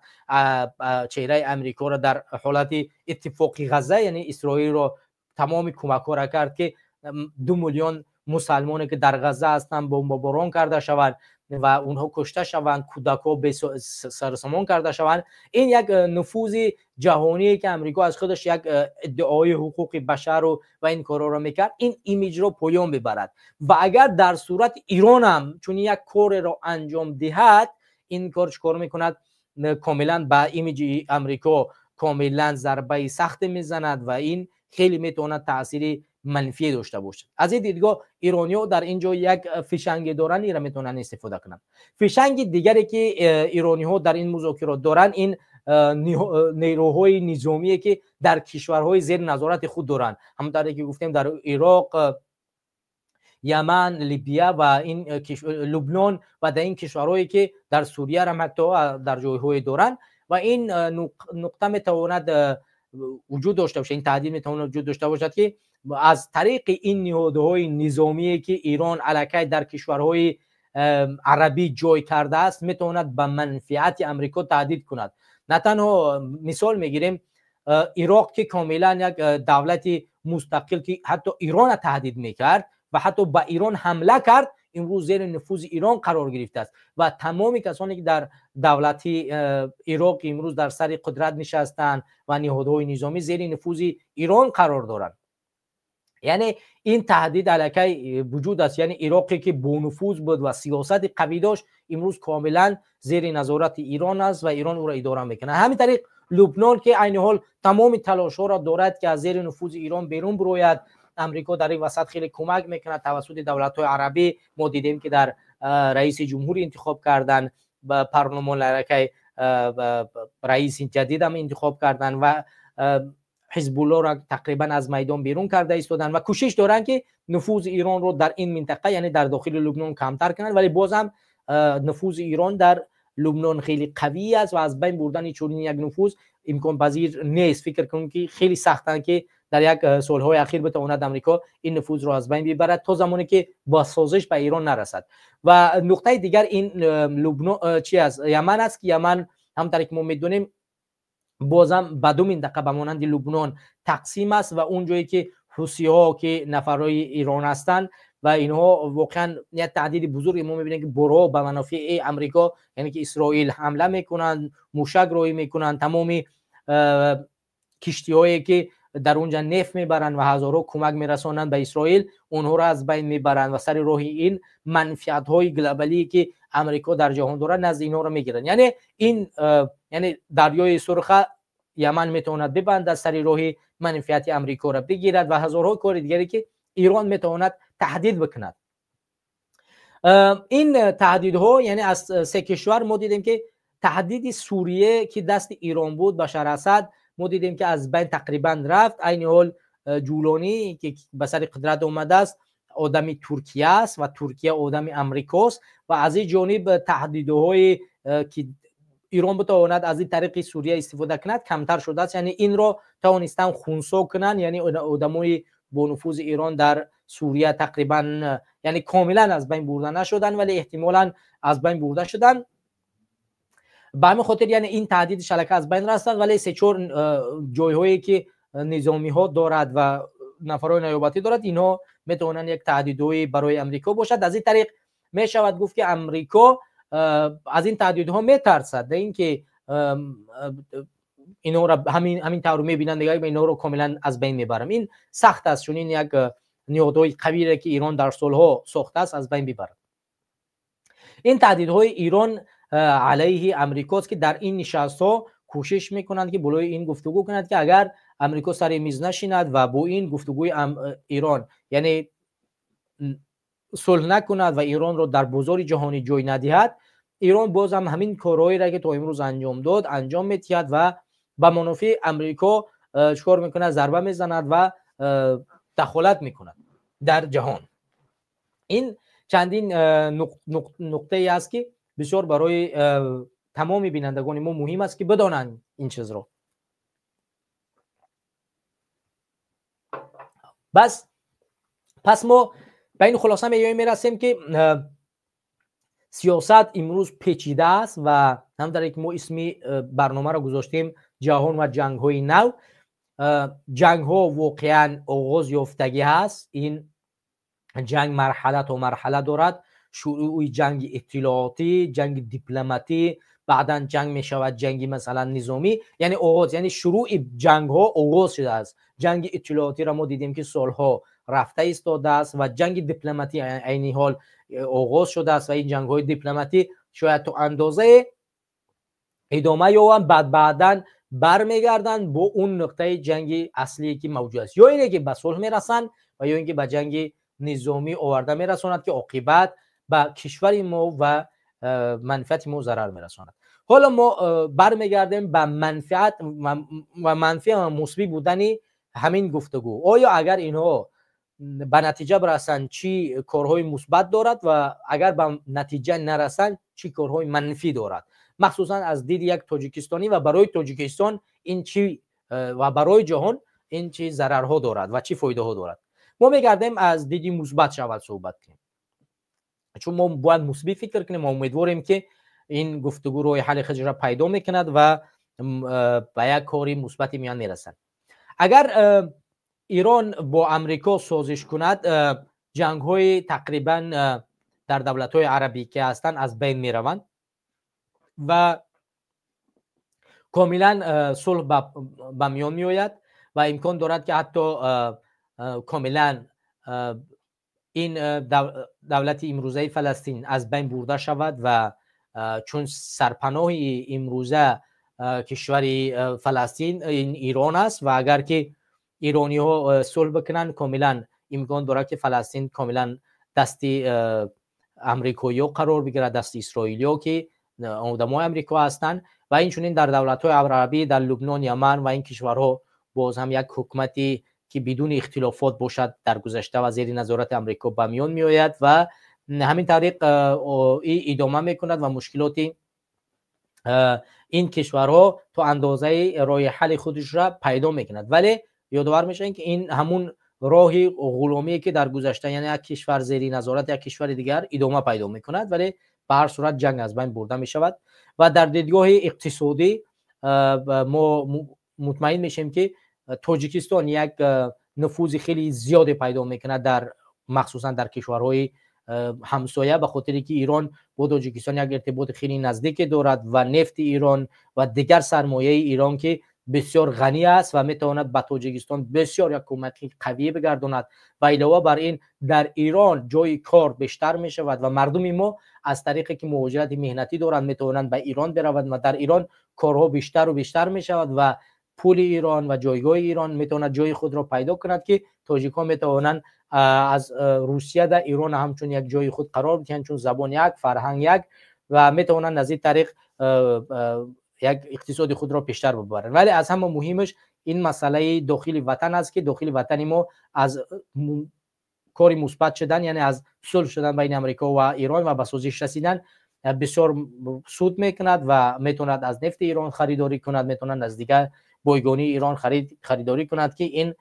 чеҳраи Амрикоро дар ҳолати иттифоқи Ғазза, яъне Исроилро тамоми кӯмакҳоро кард, ки 2 миллион мусалмоне, ки дар Ғазза ҳастанд, бомбаборон карда шаванд ва онҳо кушта шаванд, кӯдакҳо бесарусомон карда шаванд. Ин як нуфузи ҷаҳоние, ки Амрико аз худаш як иддаои ҳуқуқи башару ва ин корҳоро мекард, ин имиҷро поён бибарад. Ва агар дар сурати Иронам чунин як кореро анҷом диҳад, ин кор чӣ кор мекунад? Комилан ба имиҷи Амрико комилан зарбаи сахте мезанад ва ин хеле метавонад таъсири манфие дошта бошад. Аз ин дидгоҳ ирониҳо дар ин ҷо як фишанге доранд, инро метавонанд истифода кунанд. Фишанги дигаре, ки ирониҳо дар ин музокирот доранд, ин нерӯҳои низомие, ки дар кишварҳои зери назорати худ доранд, ҳамонтавре ки гуфтем, дар Ироқ, Яман, Либия ва ин Лубнон ва дар ин кишварҳое, ки дар Сурияам ҳатто дар ҷойҳое доранд. Ва ин нуқта метавонад вуҷуд дошта бошад, ин таҳдид метавонад вуҷуд дошта бошад, ки аз тариқи ин ниҳодҳои низомие, ки Ирон аллакай дар кишварҳои арабӣ ҷой кардааст, метавонад ба манфиати Амрико таҳдид кунад. На танҳо, мисол мегирем, Ироқ, ки комилан як давлати мустақил, ки ҳатто Иронро таҳдид мекард ва ҳатто ба Ирон ҳамла кард. имрӯз зери нуфузи Ирон қарор гирифтааст ва тамоми касоне ки дар давлати Ироқ имрӯз дар сари қудрат нишастанд ва ниҳодҳои низомӣ зери нуфузи Ирон қарор доранд. Яъне ин таҳдид аллакай вуҷуд аст. Яъне Ироқе ки бонуфуз буд ва сиёсати қавӣ дошт, имрӯз комилан зери назорати Ирон аст ва Ирон ӯро идора мекунад. Ҳамин тариқ Лубнон ки айни ҳол тамоми талошҳоро дорад ки аз зери нуфузи Ирон берун бирояд, Амрико дар ин васат хеле кӯмак мекунад тавассути давлатҳои арабӣ. Мо дидем ки дар раиси ҷумҳур интихоб кардан, ба парлумон аллакай раиси ҷадидам интихоб кардан ва Ҳизбуллоро тақрибан аз майдон берун карда истоданд ва кӯшиш доранд ки нуфузи Иронро дар ин минтақа, яъне дар дохили Лубнон камтар кунанд, вале боз ҳам нуфузи Ирон дар Лубнон хеле қавӣ аст ва аз байн бурдани чунин як нуфуз имконпазир нест. Фикр кунем ки хеле сахтанд ки дар як солҳои ахир битавонад Амрико ин нуфузро аз байн бибарад то замоне ки ба созиш ба Ирон нарасад. Ва нуқтаи дигар ин Лубнон чи аст? Яман аст ки Яман ҳамтаре ки мо медонем бозам ба ду минтақа ба монанди Лубнон тақсим аст ва он ҷое ки ҳусиҳо ки нафарҳои Ирон ҳастанд ва инҳо воқеан як таҳдиди бузурге мо мебинем ки борҳо ба манофеи Амрико, яъне ки Исроил ҳамла мекунанд, мушак роҳӣ мекунанд, тамоми киштиҳое ки дар онҷа нефт мебаранд ва ҳазорҳо кӯмак мерасонанд ба Исроил, онҳоро аз байн мебаранд ва сари роҳи ин манфиатҳои глобалие ки Амрико дар ҷаҳон дорад назди инҳоро мегиранд. Яъне ин яъне дарёи Сурха Яман метавонад бибандад, сари роҳи манфиати Амрикоро бигирад ва ҳазорҳо кори дигаре ки Ирон метавонад таҳдид бикунад. Ин таҳдидҳо, яъне аз се кишвар мо дидем ки таҳдиди Сурия ки дасти Ирон буд, Башар Асад, мо дидем ки аз байн тақрибан рафт. Айни ҳол Ҷулонӣ ки ба сари қудрат омадааст одами Туркия аст ва Туркия одами Амрикост ва аз ин ҷониб таҳдидҳое ки Ирон битавонад аз ин тариқи Сурия истифода кунад камтар шудааст. Яъне инро тавонистанд хунсо кунанд, яъне одамои бо нуфузи Ирон дар Сурия тақрибан, яъне комилан аз байн бурда нашуданд, вале эҳтимолан аз байн бурда шуданд. Ба ҳамин хотир яъне ин таҳдиди шалака аз байн растанд, вале се-чор ҷойҳое ки низомиҳо дорад ва нафарҳои наёбатӣ дорад, инҳо метавонанд як таҳдидҳое барои Амрико бошад. Аз ин тариқ мешавад гуфт ки Амрико аз ин таҳдидҳо метарсад, на ин ки инҳоро ҳамин тавр мебинанд, дигар инҳоро комилан аз байн мебарам. Ин сахт аст, чун ин як ниҳодҳои қавире ки Ирон дар солҳо сохтааст аз байн бибарад. Ин таҳдидҳои Ирон алайҳи Амрикост ки дар ин нишастҳо кӯшиш мекунанд ки болои ин гуфтугӯ кунанд ки агар Амрико сари миз нашинад ва бо ин гуфтугӯи Ирон, яъне сулҳ накунад ва Иронро дар бозори ҷаҳонӣ ҷой надиҳад, Ирон боз ҳам ҳамин корҳоеро ки то имрӯз анҷом дод анҷом медиҳад ва ба манофеи Амрико чикор мекунад? Зарба мезанад ва дахолат мекунад дар ҷаҳон. Ин чандин нуқтае аст ки бисёр барои тамоми бинандагони мо муҳим аст ки бидонанд ин чизро. Бас пас мо ба ин хулоса меоем мерасем ки сиёсат имрӯз печида аст ва ҳамтаре ки мо исми барномаро гузоштем ҷаҳон ва ҷангҳои нав, ҷангҳо воқеан оғоз ёфтагӣ ҳаст. Ин ҷанг марҳала то марҳала дорад. Шурӯи ҷанги иттилоотӣ, ҷанги дипломатӣ, баъдан ҷанг мешавад ҷанги масалан низомӣ, яъне оғоз, яъне шурӯи ҷангҳо оғоз шудааст. Ҷанги иттилоотиро мо дидем ки солҳо рафта истодааст ва ҷанги дипломатӣ айни ҳол оғоз шудааст ва ин ҷангҳои дипломатӣ шояд то андозае идома ёбанд, баъд баъдан бармегарданд бо он нуқтаи ҷанги аслие ки мавҷуд аст, ё ине ки ба сулҳ мерасанд ва ё ин ки ба ҷанги низомӣ оварда мерасонад ки оқибат ба кишвари мо ва манфиати мо зарар мерасонад. Ҳоло мо бармегардем ба манфиат ва манфӣ ва мусбӣ будани ҳамин гуфтугӯ. Оё агар инҳо ба натиҷа бирасанд чӣ корҳои мусбат дорад ва агар ба натиҷа нарасанд чӣ корҳои манфӣ дорад, махсусан аз диди як тоҷикистонӣ ва барои Тоҷикистон ин чӣ ва барои ҷаҳон ин чӣ зарарҳо дорад ва чӣ фоидаҳо дорад. Мо мегардем аз диди мусбат шавад суҳбат кунем, чун мо бояд мусбӣ фикр кунем ва умедворем ки ин гуфтугӯ роҳи ҳалли худро пайдо мекунад ва ба як кори мусбати миён мерасад. Агар Ирон бо Амрико созиш кунад, ҷангҳои тақрибан дар давлатҳои арабӣ ки ҳастанд, аз байн мераванд ва комилан сулҳ ба миён меояд ва имкон дорад, ки ҳатто комилан ин давлати имрӯзаи Фаластин аз байн бурда шавад. Ва чун сарпаноҳи имрӯза кишвари Фаластин ин Ирон аст ва агар ки ирониҳо сулҳ бикунанд, комилан имкон дорад, ки Фаластин комилан дасти амрикоиҳо қарор бигирад, дасти исроилиҳо, ки одамои Амрико ҳастанд. Ва инчунин дар давлатҳои арабӣ, дар Лубнон, Яман ва ин кишварҳо боз ҳам як ҳукумате, ки бидуни ихтилофот бошад дар гузашта ва зери назорати Амрико, ба миён меояд ва ҳамин тариқ идома мекунад ва мушкилоти ин кишварҳо то андозаи роҳи ҳалли худашро пайдо мекунад. Вале ёдовар мешавем, ки ин ҳамун роҳи ғуломие, ки дар гузашта, яъне як кишвар зери назорати як кишвари дигар, идома пайдо мекунад. Вале ба ҳар сурат ҷанг аз байн бурда мешавад. Ва дар дидгоҳи иқтисодӣ мо мутмаин мешавем, ки Тоҷикистон як нуфузи хеле зиёде пайдо мекунад, дар махсусан дар кишварҳои ҳамсоя, ба хотире ки Ирон бо Тоҷикистон як иртиботи хеле наздике дорад ва нефти Ирон ва дигар сармояи Ирон, ки бисёр ғанӣ аст ва метавонад ба Тоҷикистон бисёр як кӯмаки қавӣ бигардонад. Ва илова бар ин, дар Ирон ҷои кор бештар мешавад ва мардуми мо аз тариқе ки муҳоҷирати меҳнатӣ доранд, метавонанд ба Ирон бираванд ва дар Ирон корҳо бештару бештар мешавад ва пули Ирон ва ҷойгоҳи Ирон метавонад ҷои худро пайдо кунад, ки тоҷикҳо метавонанд аз Русия дар Ирон ҳамчун як ҷои худ қарор бидиҳанд, чун забон як, фарҳанг як, ва метавонанд аз ин тариқ як иқтисоди худро пештар бибаранд. Вале аз ҳама муҳимаш ин масъалаи дохили ватан аст, ки дохили ватани мо аз кори мусбат шудан, яъне аз сулҳ шудан байни Амрико ва Ирон ва ба созиш расидан бисёр суд мекунад ва метавонад аз нефти Ирон харидорӣ кунад, метавонад аз дигар бойгонии Ирон харидорӣ кунад, ки ин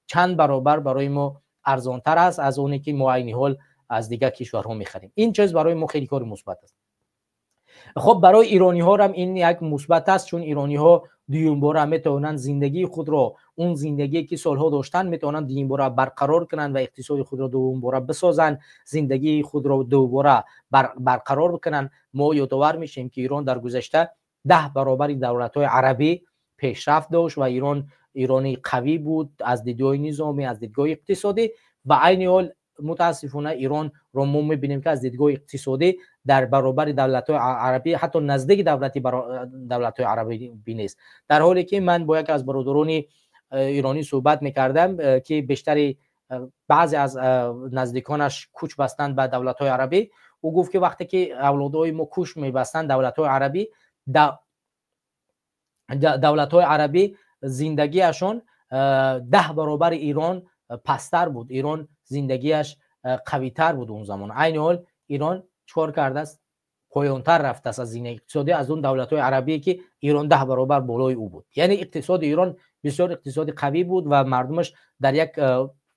чанд баробар барои мо арзонтар аст аз оне, ки мо айни ҳол аз дигар кишварҳо мехарем. Ин чиз барои мо хеле кори мусбат аст. Хуб, барои ирониҳорам ин як мусбат аст, чун ирониҳо дуюмбора метавонанд зиндагии худро, он зиндагие, ки солҳо доштанд, метавонанд дуюмбора барқарор кунанд ва иқтисоди худро дуюмбора бисозанд, зиндагии худро дубора барқарор бикунанд. Мо ёдовар мешавем, ки Ирон дар гузашта 10 баробари давлатҳои арабӣ пешрафт дошт ва Ирон ирони қавӣ буд аз дидгоҳи низомӣ, аз дидгоҳи иқтисодӣ. Ва айни ҳол, мутаассифона, Иронро мо мебинем, ки аз дидгоҳи иқтисодӣ дар баробари давлатҳои арабӣ, ҳатто наздики давлатҳои арабӣ нест. Дар ҳоле ки ман бо яке аз бародарони иронӣ суҳбат мекардам, ки бештари баъзе аз наздиконаш кӯч бастанд ба давлатҳои арабӣ, ӯ гуфт, ки вақте ки авлодҳои мо кӯч мебастанд давлатҳои арабӣ, зиндагиашон 10 баробари Ирон пасттар буд, Ирон зиндагиаш қавитар буд он замон. Айни ҳол Ирон чикор кардааст? Поёнтар рафтааст аз зинаи иқтисодӣ аз он давлатҳои арабие, ки Ирон 10 баробар болои ӯ буд. Яъне иқтисоди Ирон бисёр иқтисоди қавӣ буд ва мардумаш дар як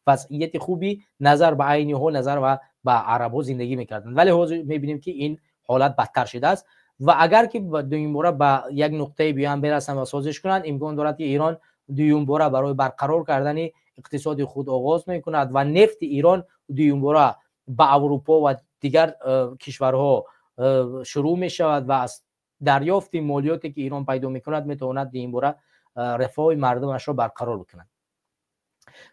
вазъияти хубӣ назар ба айни ҳол, назар ва ба арабҳо зиндагӣ мекарданд. Вале ҳозир мебинем, ки ин ҳолат бадтар шудааст ва агар ки дуюмбора ба як нуқтаи биён берасанд ва созиш кунанд, имкон дорад, ки Ирон дуюмбора барои барқарор кардани иқтисоди худ оғоз мекунад ва нефти Ирон дуюмбора ба Аврупо ва дигар кишварҳо шурӯъ мешавад ва аз дарёфти молиёте, ки Ирон пайдо мекунад, метавонад дуюмбора рафоҳи мардумашро барқарор бикунад.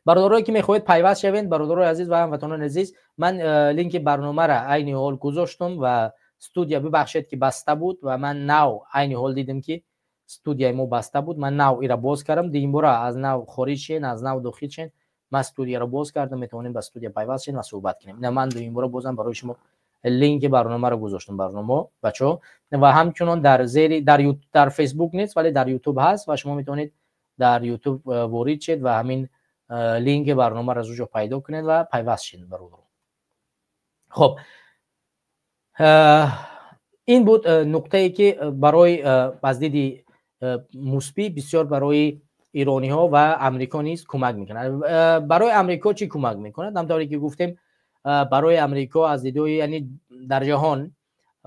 Бародарое, ки мехоҳед пайваст шавед, бародарои азиз ва ҳамватанони азиз, ман линки барномаро айни ҳол гузоштум ва студия, бибахшед, ки баста буд ва ман нав айни ҳол дидем, ки студияи мо баста буд. Ман нав ира боз кардам. Дуюмбора аз нав хориҷ шен, аз нав дохил шен. Ман студияро боз кардам, метавонем ба студия пайваст шен ва суҳбат кунем. На, ман дуюмбора бозам барои шумо линки барномаро гузоштам, барнома, бачаҳо. Ва ҳамчунон дар зери дар Фейсбук нест, вале дар Ютуб ҳаст ва шумо метавонед дар Ютуб ворид шед ва ҳамин линки барномаро аз уҷо пайдо кунед ва пайваст шед, бародаро. Хоб, ин буд нуқтае, ки барои аз диди мусбӣ бисёр барои ирониҳо ва Амрико низ кӯмак мекунад. Барои Амрико чӣ кӯмак мекунад? Ҳамтавре ки гуфтем, барои Амрико аз дидгоҳи, яъне дар ҷаҳон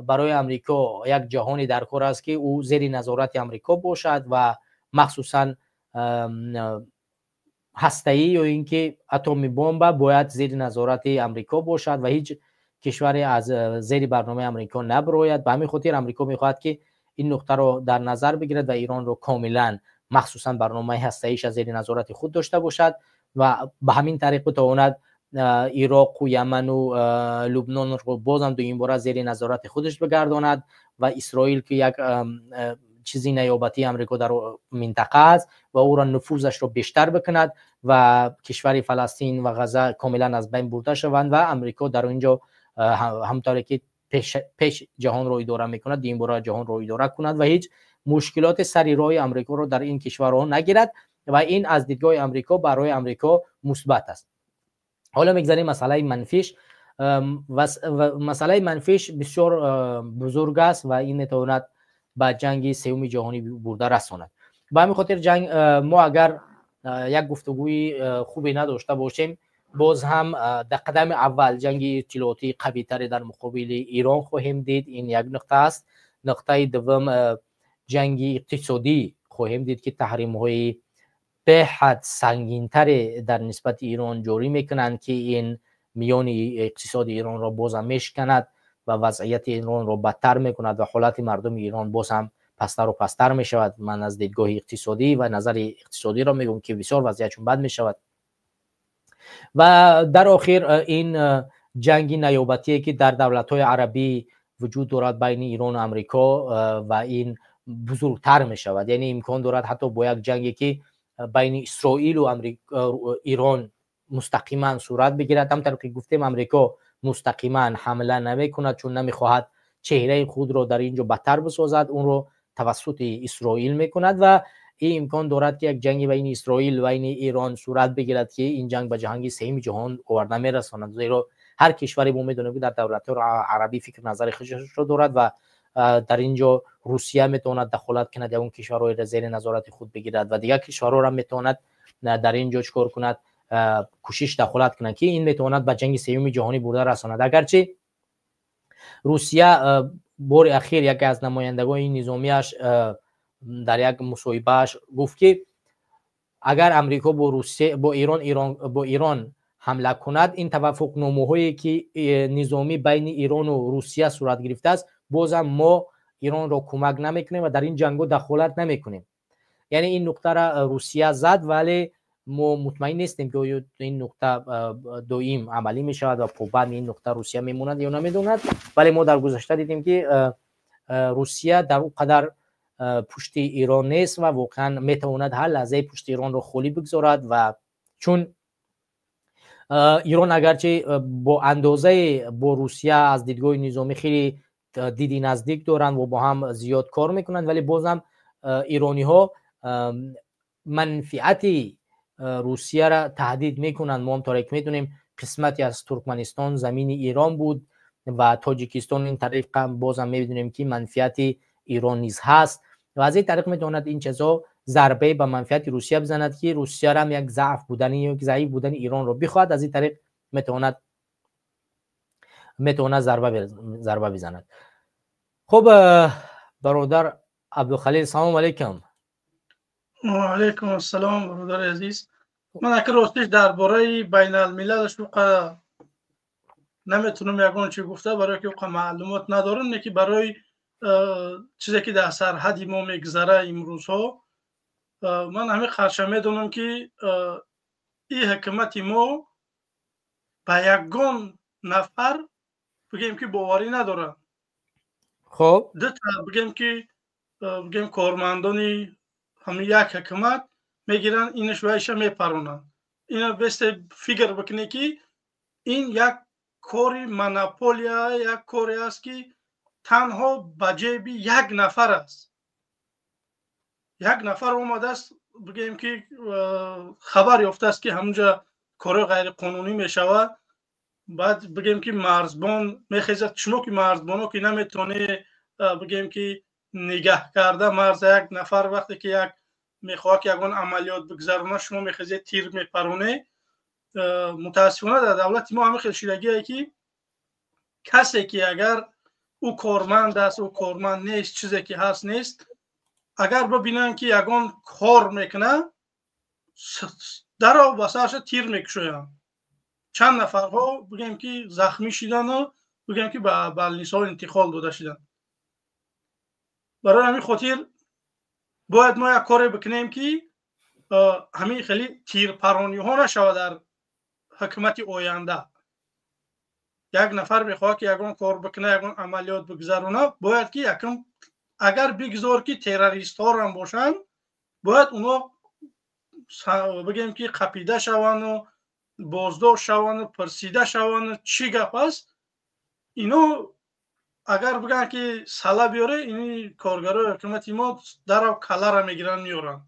барои Амрико як ҷаҳоне дар кор аст, ки ӯ зери назорати Амрико бошад ва махсусан ҳастаӣ ё ин ки атоми бомба бояд зери назорати Амрико бошад ва ҳеҷ кишваре аз зери барномаи Амрико набарояд. Ба ҳамин хотир Амрико мехоҳад, ки ин нуқтаро дар назар бигирад ва Иронро комилан, махсусан барномаи ҳастаиша, зери назорати худ дошта бошад ва ба ҳамин тариқ битавонад Ироқу Яману Лубнонро бозам дуюмбора зери назорати худаш бигардонад ва Исроил, ки як чизи наёбатии Амрико дар минтақа аст, ва ӯро нуфузашро бештар бикунад ва кишвари Фаластин ва Ғаза комилан аз байн бурда шаванд ва Амрико дар он ҷо ҳамтавре ки пеш ҷаҳонро идора мекунад, дуюмбора ҷаҳонро идора кунад ва ҳеҷ мушкилоти сари роҳи Амрикоро дар ин кишварҳо нагирад. Ва ин аз дидгоҳи Амрико барои Амрико мусбат аст. Ҳоло мегзарем масъалаи манфиш. Масъалаи манфиш бисёр бузург аст ва ин метавонад ба ҷанги сеюми ҷаҳонӣ бурда расонад. Ба ҳамин хотир ҷанг мо агар як гуфтугӯи хубе надошта бошем, боз ҳам дар қадами аввал ҷанги иттилоотии қавитаре дар муқобили Ирон хоҳем дид. Ин як нуқта аст. Нуқтаи дуввум, ҷанги иқтисодӣ хоҳем дид, ки таҳримҳои беҳад сангинтаре дар нисбати Ирон ҷорӣ мекунанд, ки ин миёни иқтисоди Иронро бозам мешиканад ва вазъияти Иронро бадтар мекунад ва ҳолати мардуми Ирон боз ҳам пасттару пасттар мешавад. Ман аз дидгоҳи иқтисодӣ ва назари иқтисодиро мегӯям, ки бисёр вазъиятшон бад мешавад. Ва дар охир ин ҷанги наёбатие, ки дар давлатҳои арабӣ вуҷуд дорад байни Ирону Амрико, ва ин бузургтар мешавад. Яъне имкон дорад ҳатто бо як ҷанге, ки байни Исроилу Ирон мустақиман сурат бигирад. Ҳамтавр ки гуфтем, Амрико мустақиман ҳамла намекунад, чун намехоҳад чеҳраи худро дар ин ҷо бадтар бисозад, онро тавассути Исроил мекунад ва ин имкон дорад, ки як ҷанги байни Исроил байни Ирон сурат бигирад, ки ин ҷанг ба ҷанги сеюми ҷаҳон оварда мерасонад, зеро ҳар кишваре мо медонем, ки дар давлатҳои арабӣ фикр назари худашро дорад ва дар ин ҷо Русия метавонад дахолат кунад, ягон кишварҳоеро зери назорати худ бигирад ва дигар кишварҳоро метавонад дар ин ҷо чикор кунад, кӯшиш дахолат кунад, ки ин метавонад ба ҷанги сеюми ҷаҳонӣ бурда расонад. Агарчи Русия бори ахир яке аз намояндагони низомиаш дар як мусоҳибааш гуфт, ки агар Амрико бо Русия, бо Ирон, Ирон бо Ирон ҳамла кунад, ин таваффуқномаҳое, ки низомӣ байни Ирону Русия сурат гирифтааст, бозам мо Иронро кӯмак намекунем ва дар ин ҷангҳо дахолат намекунем. Яъне ин нуқтара Русия зад, вале мо мутмаин нестем, ки оё ин нуқта доим амалӣ мешавад ва побанди ин нуқта Русия мемонад ё намедонад. Вале мо дар гузашта дидем, ки Русия дар ӯ қадар пушти Ирон нест ва воқеан метавонад ҳар лаҳзаи пушти Иронро холӣ бигзорад. Ва чун Ирон агарчи бо андозаи бо Русия аз дидгоҳи низомӣ хеле диди наздик доранд ва бо ҳам зиёд кор мекунанд, вале бозам ирониҳо манфиати Русияро таҳдид мекунанд. Мо ҳам торе ки медонем, қисмате аз Туркманистон замини Ирон буд ва Тоҷикистон ин тариқ бозам мебинем, ки манфиати Ирон низ ҳаст ва аз ин тариқ метавонад ин чизҳо зарбае ба манфиати Русия бизанад, ки Русиярам як заъф будани ё заиф будани Иронро бихоҳад, аз ин тариқ метавонад зарба бизанад. Хуб, бародар Абдухалил, салом алейкум. Алейкум ассалом, бародари азиз. Ман ака ростиш дар бораи байналмилалаш уқа наметунам ягон чи гуфта, барое ки уқа маълумот надорам, не ки барои чизе, ки дар сарҳади мо мегзара имрӯзҳо, ман ҳамин қарша медонам, ки ин ҳукумати мо ба ягон нафар, бигем ки, боварӣ надорад. Дута, бигем ки, бигем, кормандони ҳамин як ҳукумат мегиранд, инаш вайша мепаронанд. Ина бесте фикр бикунед, ки ин як кори монополия, як коре аст, ки танҳо ба ҷеби як нафар аст. Як нафар омадааст, бигем ки, хабар ёфтааст, ки ҳамунҷа кори ғайриқонунӣ мешавад. Баъд, бигем ки, марзбон мехезад. Шумо ки марзбоно ки наметавонед, бигем ки, нигаҳ карда марза, як нафар вақте ки як мехоҳад, ки ягон амалиёт бигзаронад, шумо мехезед, тир мепаронед. Мутаассифона, дар давлати мо ҳамин хел шидагие, ки касе ки агар ӯ корманд аст, ӯ корманд нест, чизе ки ҳаст нест, агар бибинанд, ки ягон кор мекунад, даров ба сарша тир мекушоянд. Чанд нафарҳо, бигем ки, захмӣ шидану бигӯем ки ба балнисҳо интиқол дода шуданд. Барои ҳамин хотир бояд мо як коре бикунем, ки ҳамин хеле тирпарониҳо нашавад дар ҳукумати оянда. Як нафар мехоҳад, ки ягон кор бикунад, ягон амалиёт бигзаронад, бояд ки якум, агар бигзор ки террористҳорам бошанд, бояд онҳо, бигем ки, қапида шаванду боздошт шаванду пурсида шаванду чӣ гап аст. Ино агар бигӯянд, ки сала биёре, ини коргарои ҳукумати мо дарав калара мегиранд, меоранд.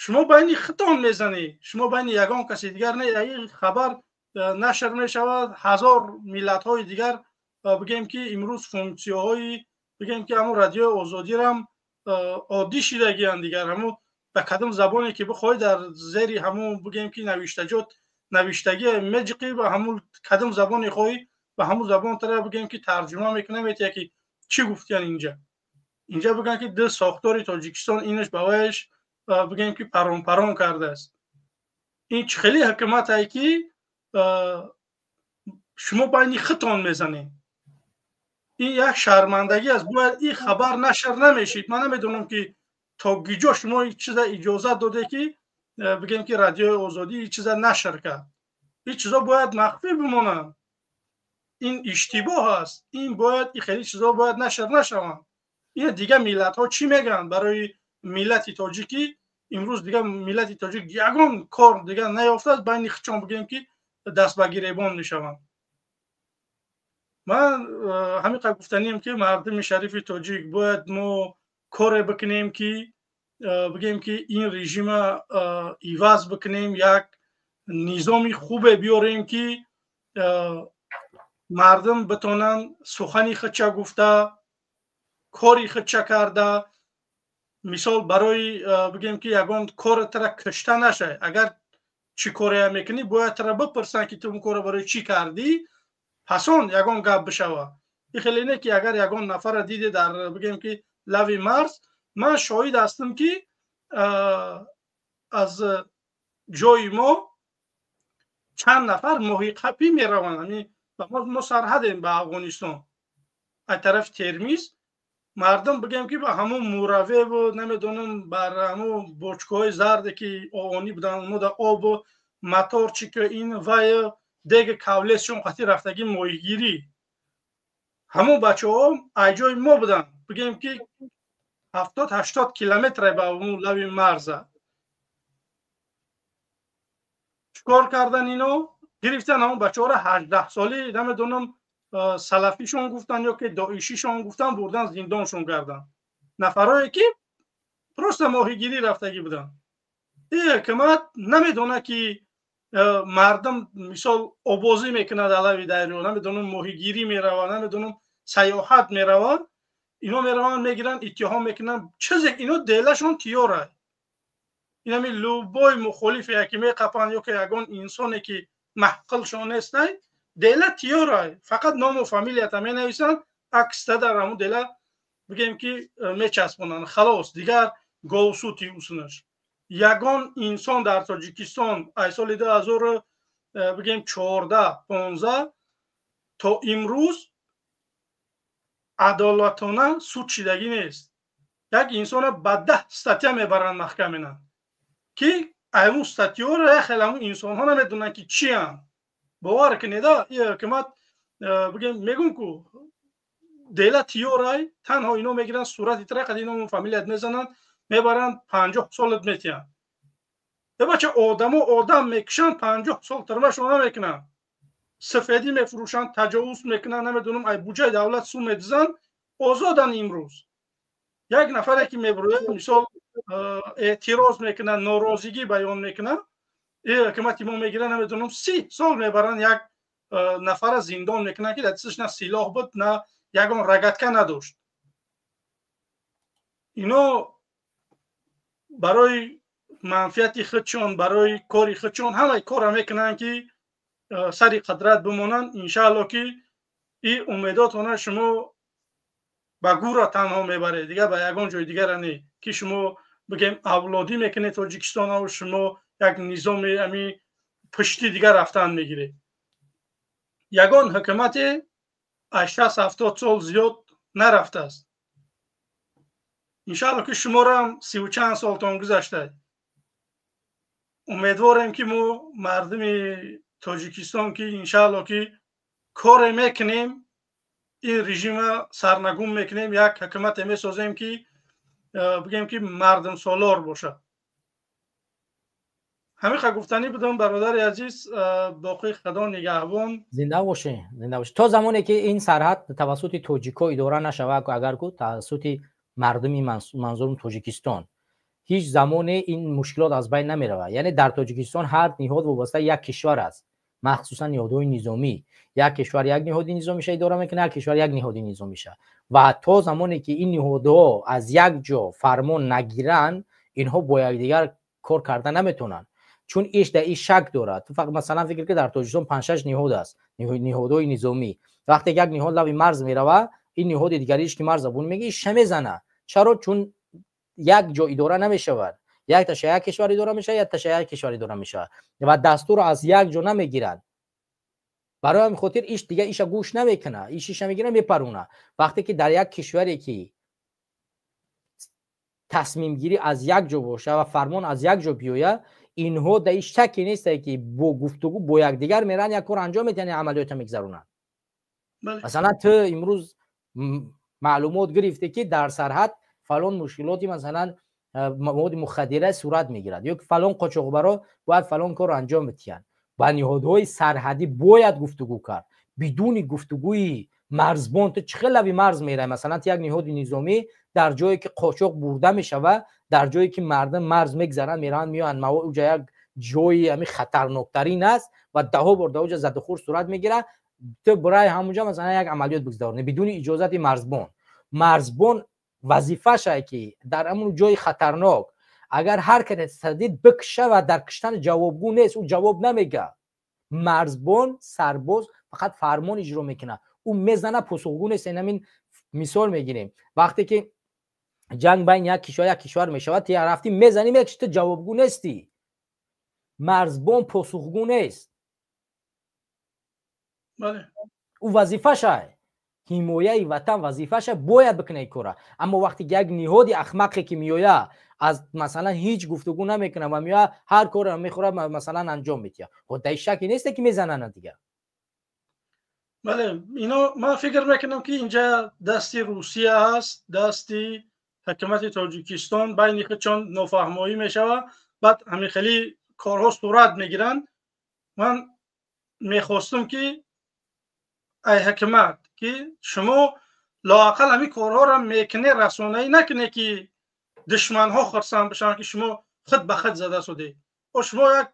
Шумо байни худтон мезанӣ, шумо байни ягон каси дигар не. Ин хабар нашр мешавад, ҳазор миллатҳои дигар, бигем ки, имрӯз функсияҳои, бигем ки, ҳамун Радиои Озодирам оддӣ шидагиянд дигар. Ҳамун ба кадом забоне ки бихоҳӣ, дар зери ҳамун, бигем ки, навиштаҷот навиштагӣ меҷиқӣ, ба ҳамун кадом забоне хоҳӣ, ба ҳамун забон тара, бигем ки, тарҷума мекунам, метия ки чӣ гуфтиян инҷа. Инҷа бигӯянд, ки ду сохтори Тоҷикистон инаш ба вайш, бигем ки, парон парон кардааст. Ин чӣ хеле ҳукуматае, ки шумо байни худтон мезанед? Ин як шармандагӣ аст. Бояд ин хабар нашр намешид. Ман намедонам, ки то гиҷо шумо ин чиза иҷозат доде, ки, бигем ки, Радиои Озодӣ ин чиза нашр кард. Ин чизо бояд махфӣ бимонанд. Ин иштибоҳ аст. Ин бояд, ин хеле чизо бояд нашр нашаванд. Ин дигар миллатҳо чӣ мегӯянд барои миллати тоҷикӣ? Имрӯз дигар миллати тоҷик ягон кор дигар наёфтааст, байни худшон, бигӯем ки, даст ба гиребон мешаванд. Ман ҳамин қадр гуфтанием, ки мардуми шарифи тоҷик, бояд мо коре бикунем, ки, бигӯем ки, ин режима иваз бикунем, як низоми хубе биёрем, ки мардум битонанд сухани худша гуфта, кори худша карда. Мисол, барои, бигӯем ки, ягон кори тара кушта нашай. Агар чӣ корея мекунӣ, бояд тара бипурсанд, ки ту он корро барои чӣ кардӣ, пас он ягон гап бишавад. Ин хеле не, ки агар ягон нафарро диде дар, бигӯем ки, лави марз. Ман шоҳид ҳастам, ки аз ҷои мо чанд нафар моҳиқапӣ мераванд. Мо сарҳадем ба Афғонистон аз тарафи Термиз. Мардум, бигӯем ки, ба ҳамун муравеву, намедонам, бар ҳамун бочкаҳои зарде, ки оонӣ буданд, оно дар обу моторчика, ин вай, деги кавлесшон қати рафтагӣ моҳигирӣ. Ҳамун бачаҳо аз ҷои мо буданд, бигӯем ки, 70-80 километре ба он лави марза. Чикор кардан ино? Гирифтан ҳамун бачаҳоро, 18-солӣ, намедонам, салафишон гуфтан ё ки доишишон гуфтан, бурдан зиндоншон кардан. Нафарое ки просто моҳигирӣ рафтагӣ буданд. Ин ҳукумат намедонад, ки мардум, мисол, обозӣ мекунад алави дарё, намедонам, моҳигирӣ меравад, намедонам, сайёҳат меравад. Ино мераванд, мегиранд, иттиҳом мекунанд. Чизе ино делашон тиёра. Инами любой мухолифе ки меқапанд ё ки ягон инсоне ки маҳқилшон нестай, дела тиёра. Фақат ному фамилията менависанд, акста дар ҳамун дела, бигем ки, мечаспонанд, халос. Дигар говсути усунаш. Ягон инсон дар Тоҷикистон аз соли 2000, бигем, 14, 15 то имрӯз адолатона суд шидагӣ нест. Як инсона ба 10 статья мебаранд, маҳкам менанд, ки ҳамун статьяро як хел ҳамун инсонҳо намедонанд, ки чиянд. Бовар кунеда, ин ҳукумат, бигем, мегум ку, дела тиёрай. Танҳо ино мегиранд, сурати тара қади ному фамилият мезананд, мебаранд, 50 солат метиҳанд. Э бача, одамо одам мекушанд, 50 сол тюрьма шон намекунанд. Сафедӣ мефурӯшанд, таҷовуз мекунанд, намедонам, ай буҷаи давлат сум медизанд, озоданд. Имрӯз як нафаре ки мебурояд, мисол, эътироз мекунад, норозигӣ баён мекунад, ин ҳукумати мо мегирад, намедонам, 30 сол мебаранд, як нафара зиндон мекунанд, ки дар дасташ на силоҳ буд, на ягон рогатка надошт. Ино барои манфиати худшон, барои кори худшон ҳамаи корро мекунанд, ки сари қудрат бимонанд. Иншаалло, ки ин умедотона шумо ба гурра танҳо мебаред, дигар ба ягон ҷои дигара не, ки шумо, бигем, авлодӣ мекунед Тоҷикистонаву шумо як низоми ами пушти дигар рафтан мегиред. Ягон ҳукумате аз 60-70 сол зиёд нарафтааст. Иншалло, ки шуморам сиву чанд солтон гузашта. Умедворем, ки мо, мардуми Тоҷикистон, ки иншалло, ки коре мекунем, ин режима сарнагун мекунем, як ҳукумате месозем, ки бигем, ки мардумсолор бошад. Ҳамиқа гуфтанӣ будам, бародари азиз. Боқӣ Худо нигаҳбон. Зинда бошӣ, зинда бошӣ. То замоне ки ин сарҳад тавассути тоҷикҳо идора нашавад, агар ку тавассути мардуми, манзурум Тоҷикистон, ҳеҷ замоне ин мушкилот аз байн намеравад. Яъне дар Тоҷикистон ҳар ниҳод вобаста як кишвар аст, махсусан ниҳодҳои низомӣ. Як кишвар як ниҳоди низомиша идора мекунад, як кишвар як ниҳоди низомиша. Ва то замоне ки ин ниҳодҳо аз як ҷо фармон нагиранд, инҳо бо якдигар кор карда наметавонанд, чун иш дар иш шак дорад. Ту фақат масалан фикр ки дар Тоҷикистон панҷшаш ниҳод аст, ниҳодҳои низомӣ. Вақте як ниҳод лаби марз мерава, ин ниҳоди дигариш ки марза бун меги, иша мезана. Чаро? Чун як ҷо идора намешавад. Як таша як кишвар идора мешавад, як таша як кишвар идора мешавад ва дастурро аз як ҷо намегиранд. Барои ҳамин хотир иш дига иша гӯш намекуна, иш иша мегира, мепаруна. Вақте ки дар як кишваре ки тасмимгирӣ аз як ҷо боша ва фармон аз як ҷо биёяд, инҳо дар иш шакке несте, ки бо гуфтугӯ бо якдигар меранд, як кор анҷом медиҳанд, амалиёта мегзаронанд. Масалан, ту имрӯз маълумот гирифте, ки дар сарҳад фалон мушкилоти, масалан, маводи мухаддира сурат мегирад ё ки фалон қочоқбаро бояд фалон корро анҷом бидиҳанд. Ба ниҳодҳои сарҳадӣ бояд гуфтугӯ кард. Бидуни гуфтугӯи марзбон ту чӣ хел лаби марз мерай? Масалан, ту як ниҳоди низомӣ, дар ҷое ки қочоқ бурда мешавад, дар ҷое ки мардум марз мегзаранд, мераванд, меоянд, уҷа як ҷои ҳами хатарноктарин аст ва даҳо бор дар уҷа задухӯр сурат мегирад, ту барои ҳамунҷа масалан як амалиёт бигзаронӣ бидуни иҷозати марзбон. Марзбон вазифаша, ки дар ҳамун ҷои хатарнок агар ҳар касе дид, бикша ва дар киштан ҷавобгӯ нест, ӯ ҷавоб намега. Марзбон, сарбоз фақат фармон иҷро мекунад, ӯ мезана, посухгӯ нест. Инамин мисол мегирем: вақте ки ҷанг байни як кишвар, як кишвар мешавад, ти рафтӣ, мезанӣ, мекуши, ту ҷавобгӯ нестӣ. Марзбон посухгӯ нест, ӯ вазифаша ҳимояи ватан, вазифаша бояд бикуна ин кора. Аммо вақте ки як ниҳоди ахмақе ки меояд, аз масалан ҳеҷ гуфтугӯ намекунад ва меояд, ҳар корро мехӯрад, масалан, анҷом медиҳад, дар шаке несте, ки мезананд дигар. Бале, ино ман фикр мекунам, ки инҷа дасти Русия ҳаст, дасти ҳукумати Тоҷикистон, байни худшон нофаҳмоӣ мешавад, баъд ҳамин хеле корҳо сурат мегиранд. Ман мехостум, ки ай ҳукумат, ки шумо лоақал ҳамин корҳоро мекуне, расонаӣ накуне, ки душманҳо хурсанд бишаванд, ки шумо худ ба худ зада шудед. О, шумо як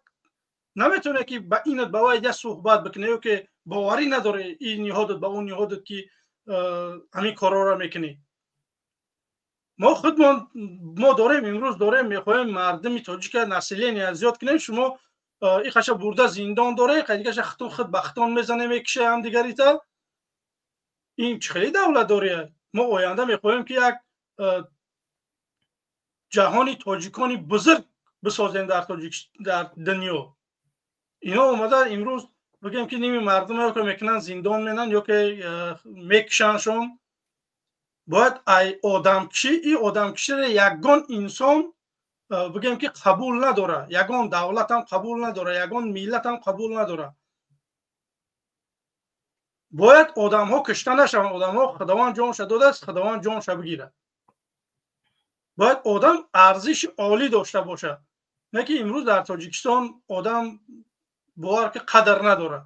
наметавонед, ки ба инат ба вай я суҳбат бикунед ё ки боварӣ надоре ин ниҳодат ба он ниҳодат, ки ҳамин корҳоро мекунӣ. Мо худмон мо дорем, имрӯз дорем, мехоҳем мардуми тоҷика, населения зиёд кунем. Шумо иқаша бурда зиндон доре, қадигаша хитон худ ба хитон мезане, мекише ҳамдигарита. Ин чӣ хеле давлатдория? Мо оянда мехоҳем, ки як ҷаҳони тоҷикони бузург бисозем дар тоҷик, дар дунё. Ино омада имрӯз, бигем, ки ними мардум ё ки мекунанд, зиндон менанд, ё ки мекушандшон. Бояд ай одамкушӣ, и одамкуширо ягон инсон, бигем, ки қабул надорад, ягон давлатам қабул надорад, ягон миллатам қабул надорад. Бояд одамҳо кушта нашаванд. Одамҳо Худованд ҷонша додааст, Худованд ҷонша бигирад. Бояд одам арзиши олӣ дошта бошад, не ки имрӯз дар Тоҷикистон одам, бовар ки, қадр надорад.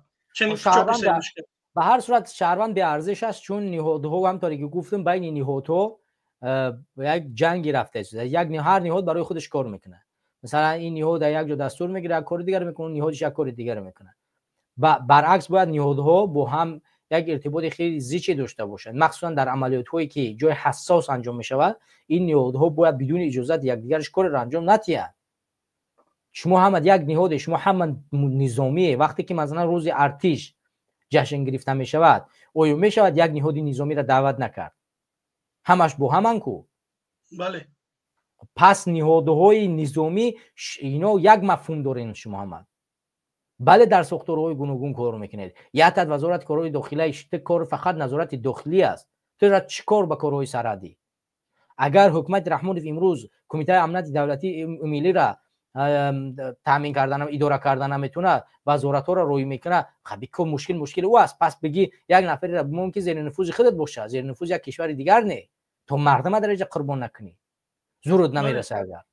Ба ҳар сурат, шаҳрванд беарзиш аст, чун ниҳодҳо, ҳамторе ки гуфтам, байни ниҳодҳо як ҷанги рафтааст. Як ҳар ниҳод барои худаш кор мекунад. Масалан, ин ниҳод дар як ҷо дастур мегирад, як кори дигар мекунад, ниҳодиш як кори дигар мекунад. Баръакс, бояд ниҳодҳо бо ҳам як иртиботи хеле зиче дошта бошанд, махсусан дар амалиётҳое ки ҷои ҳассос анҷом мешавад. Ин ниҳодҳо бояд бидуни иҷозати якдигараш кореро анҷом натиҳанд. Шумо ҳама як ниҳоде, шумо ҳама низомие. Вақте ки масалан рӯзи артиш ҷашн гирифта мешавад, оё мешавад як ниҳоди низомиро даъват накард? Ҳамаш бо ҳаман ку. Бале. Пас ниҳодҳои низомӣ, ино як мафҳум дорен. Шумо ҳама Бале, дар сохторҳои гуногун кор мекунед. Як вазорати корҳои дохила кор фақат назорати дохилӣ аст. Ту чӣ кор ба корҳои сарҳадӣ? Агар ҳукумати Раҳмонов имрӯз Кумитаи амнияти давлатии миллиро таъмин кардан, идора кардан наметавонад, вазоратҳоро рӯй мекунад, хабико мушкил мушкили ӯ аст. Пас бигӣ як нафареро бимон, ки зери нуфузи худат бошад, зери нуфузи як кишвари дигар не, то мардама дар инҷа қурбон накунӣ. Зурут намераса. Агар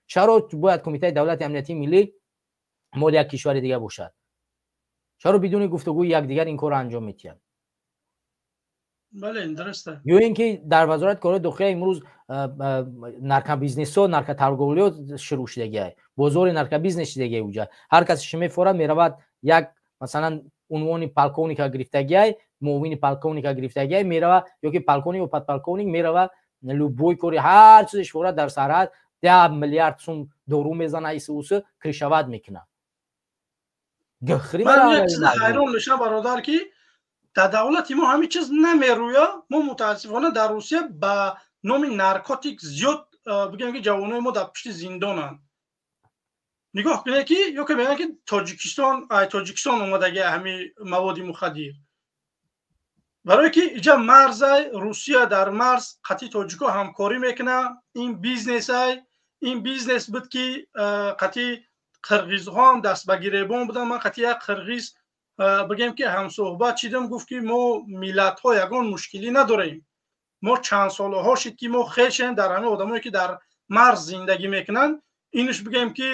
чаро бояд Кумитаи давлати амниятии миллӣ моли як кишвари дигар бошад? Чаро бидуни гуфтугӯи якдигар ин корро анҷом медиҳанд? Бале, дуруст. Ё ин ки дар вазорати корҳои дохила имрӯз наркобизнесҳо, наркоторговлиҳо шурӯъ шудагиай, бозори наркобизнес шудагиай. Уҷа ҳар касе ши мефорад, меравад, як масалан унвони полковника гирифтагиай, муовини полковника гирифтагиай, мерава, ё ки полковник ё подполковник, мерава, любой кори ҳар чизе шифорад, дар сарҳад 10 миллиард сум дору мезана, исусы крышевать мекунад. Ҳайрон мешавам, бародар, ки дар давлати мо ҳамин чиз намерӯя. Мо мутаассифона дар Русия ба номи наркотик зиёд, бигем ки, ҷавонои мо дар пушти зиндонанд. Нигоҳ кунед, ки ё ки мегӯянд, ки Тоҷикистон, Тоҷикистон омадаги ҳамин маводи мухаддир, барое ки иҷа марзай, Русия дар марз қатъи тоҷико ҳамкорӣ мекунад. Ин бизнесай, ин бизнес буд, ки қатъи қирғизҳо ҳам даст ба гиребон буданд. Ман қатъи як қирғиз, бигем ки, ҳамсӯҳбат шидам, гуфт, ки мо миллатҳо ягон мушкилӣ надорем, мо чанд солаҳо шид, ки мо хешем. Дар ҳамин одамое, ки дар марз зиндагӣ мекунанд, инш, бигем ки,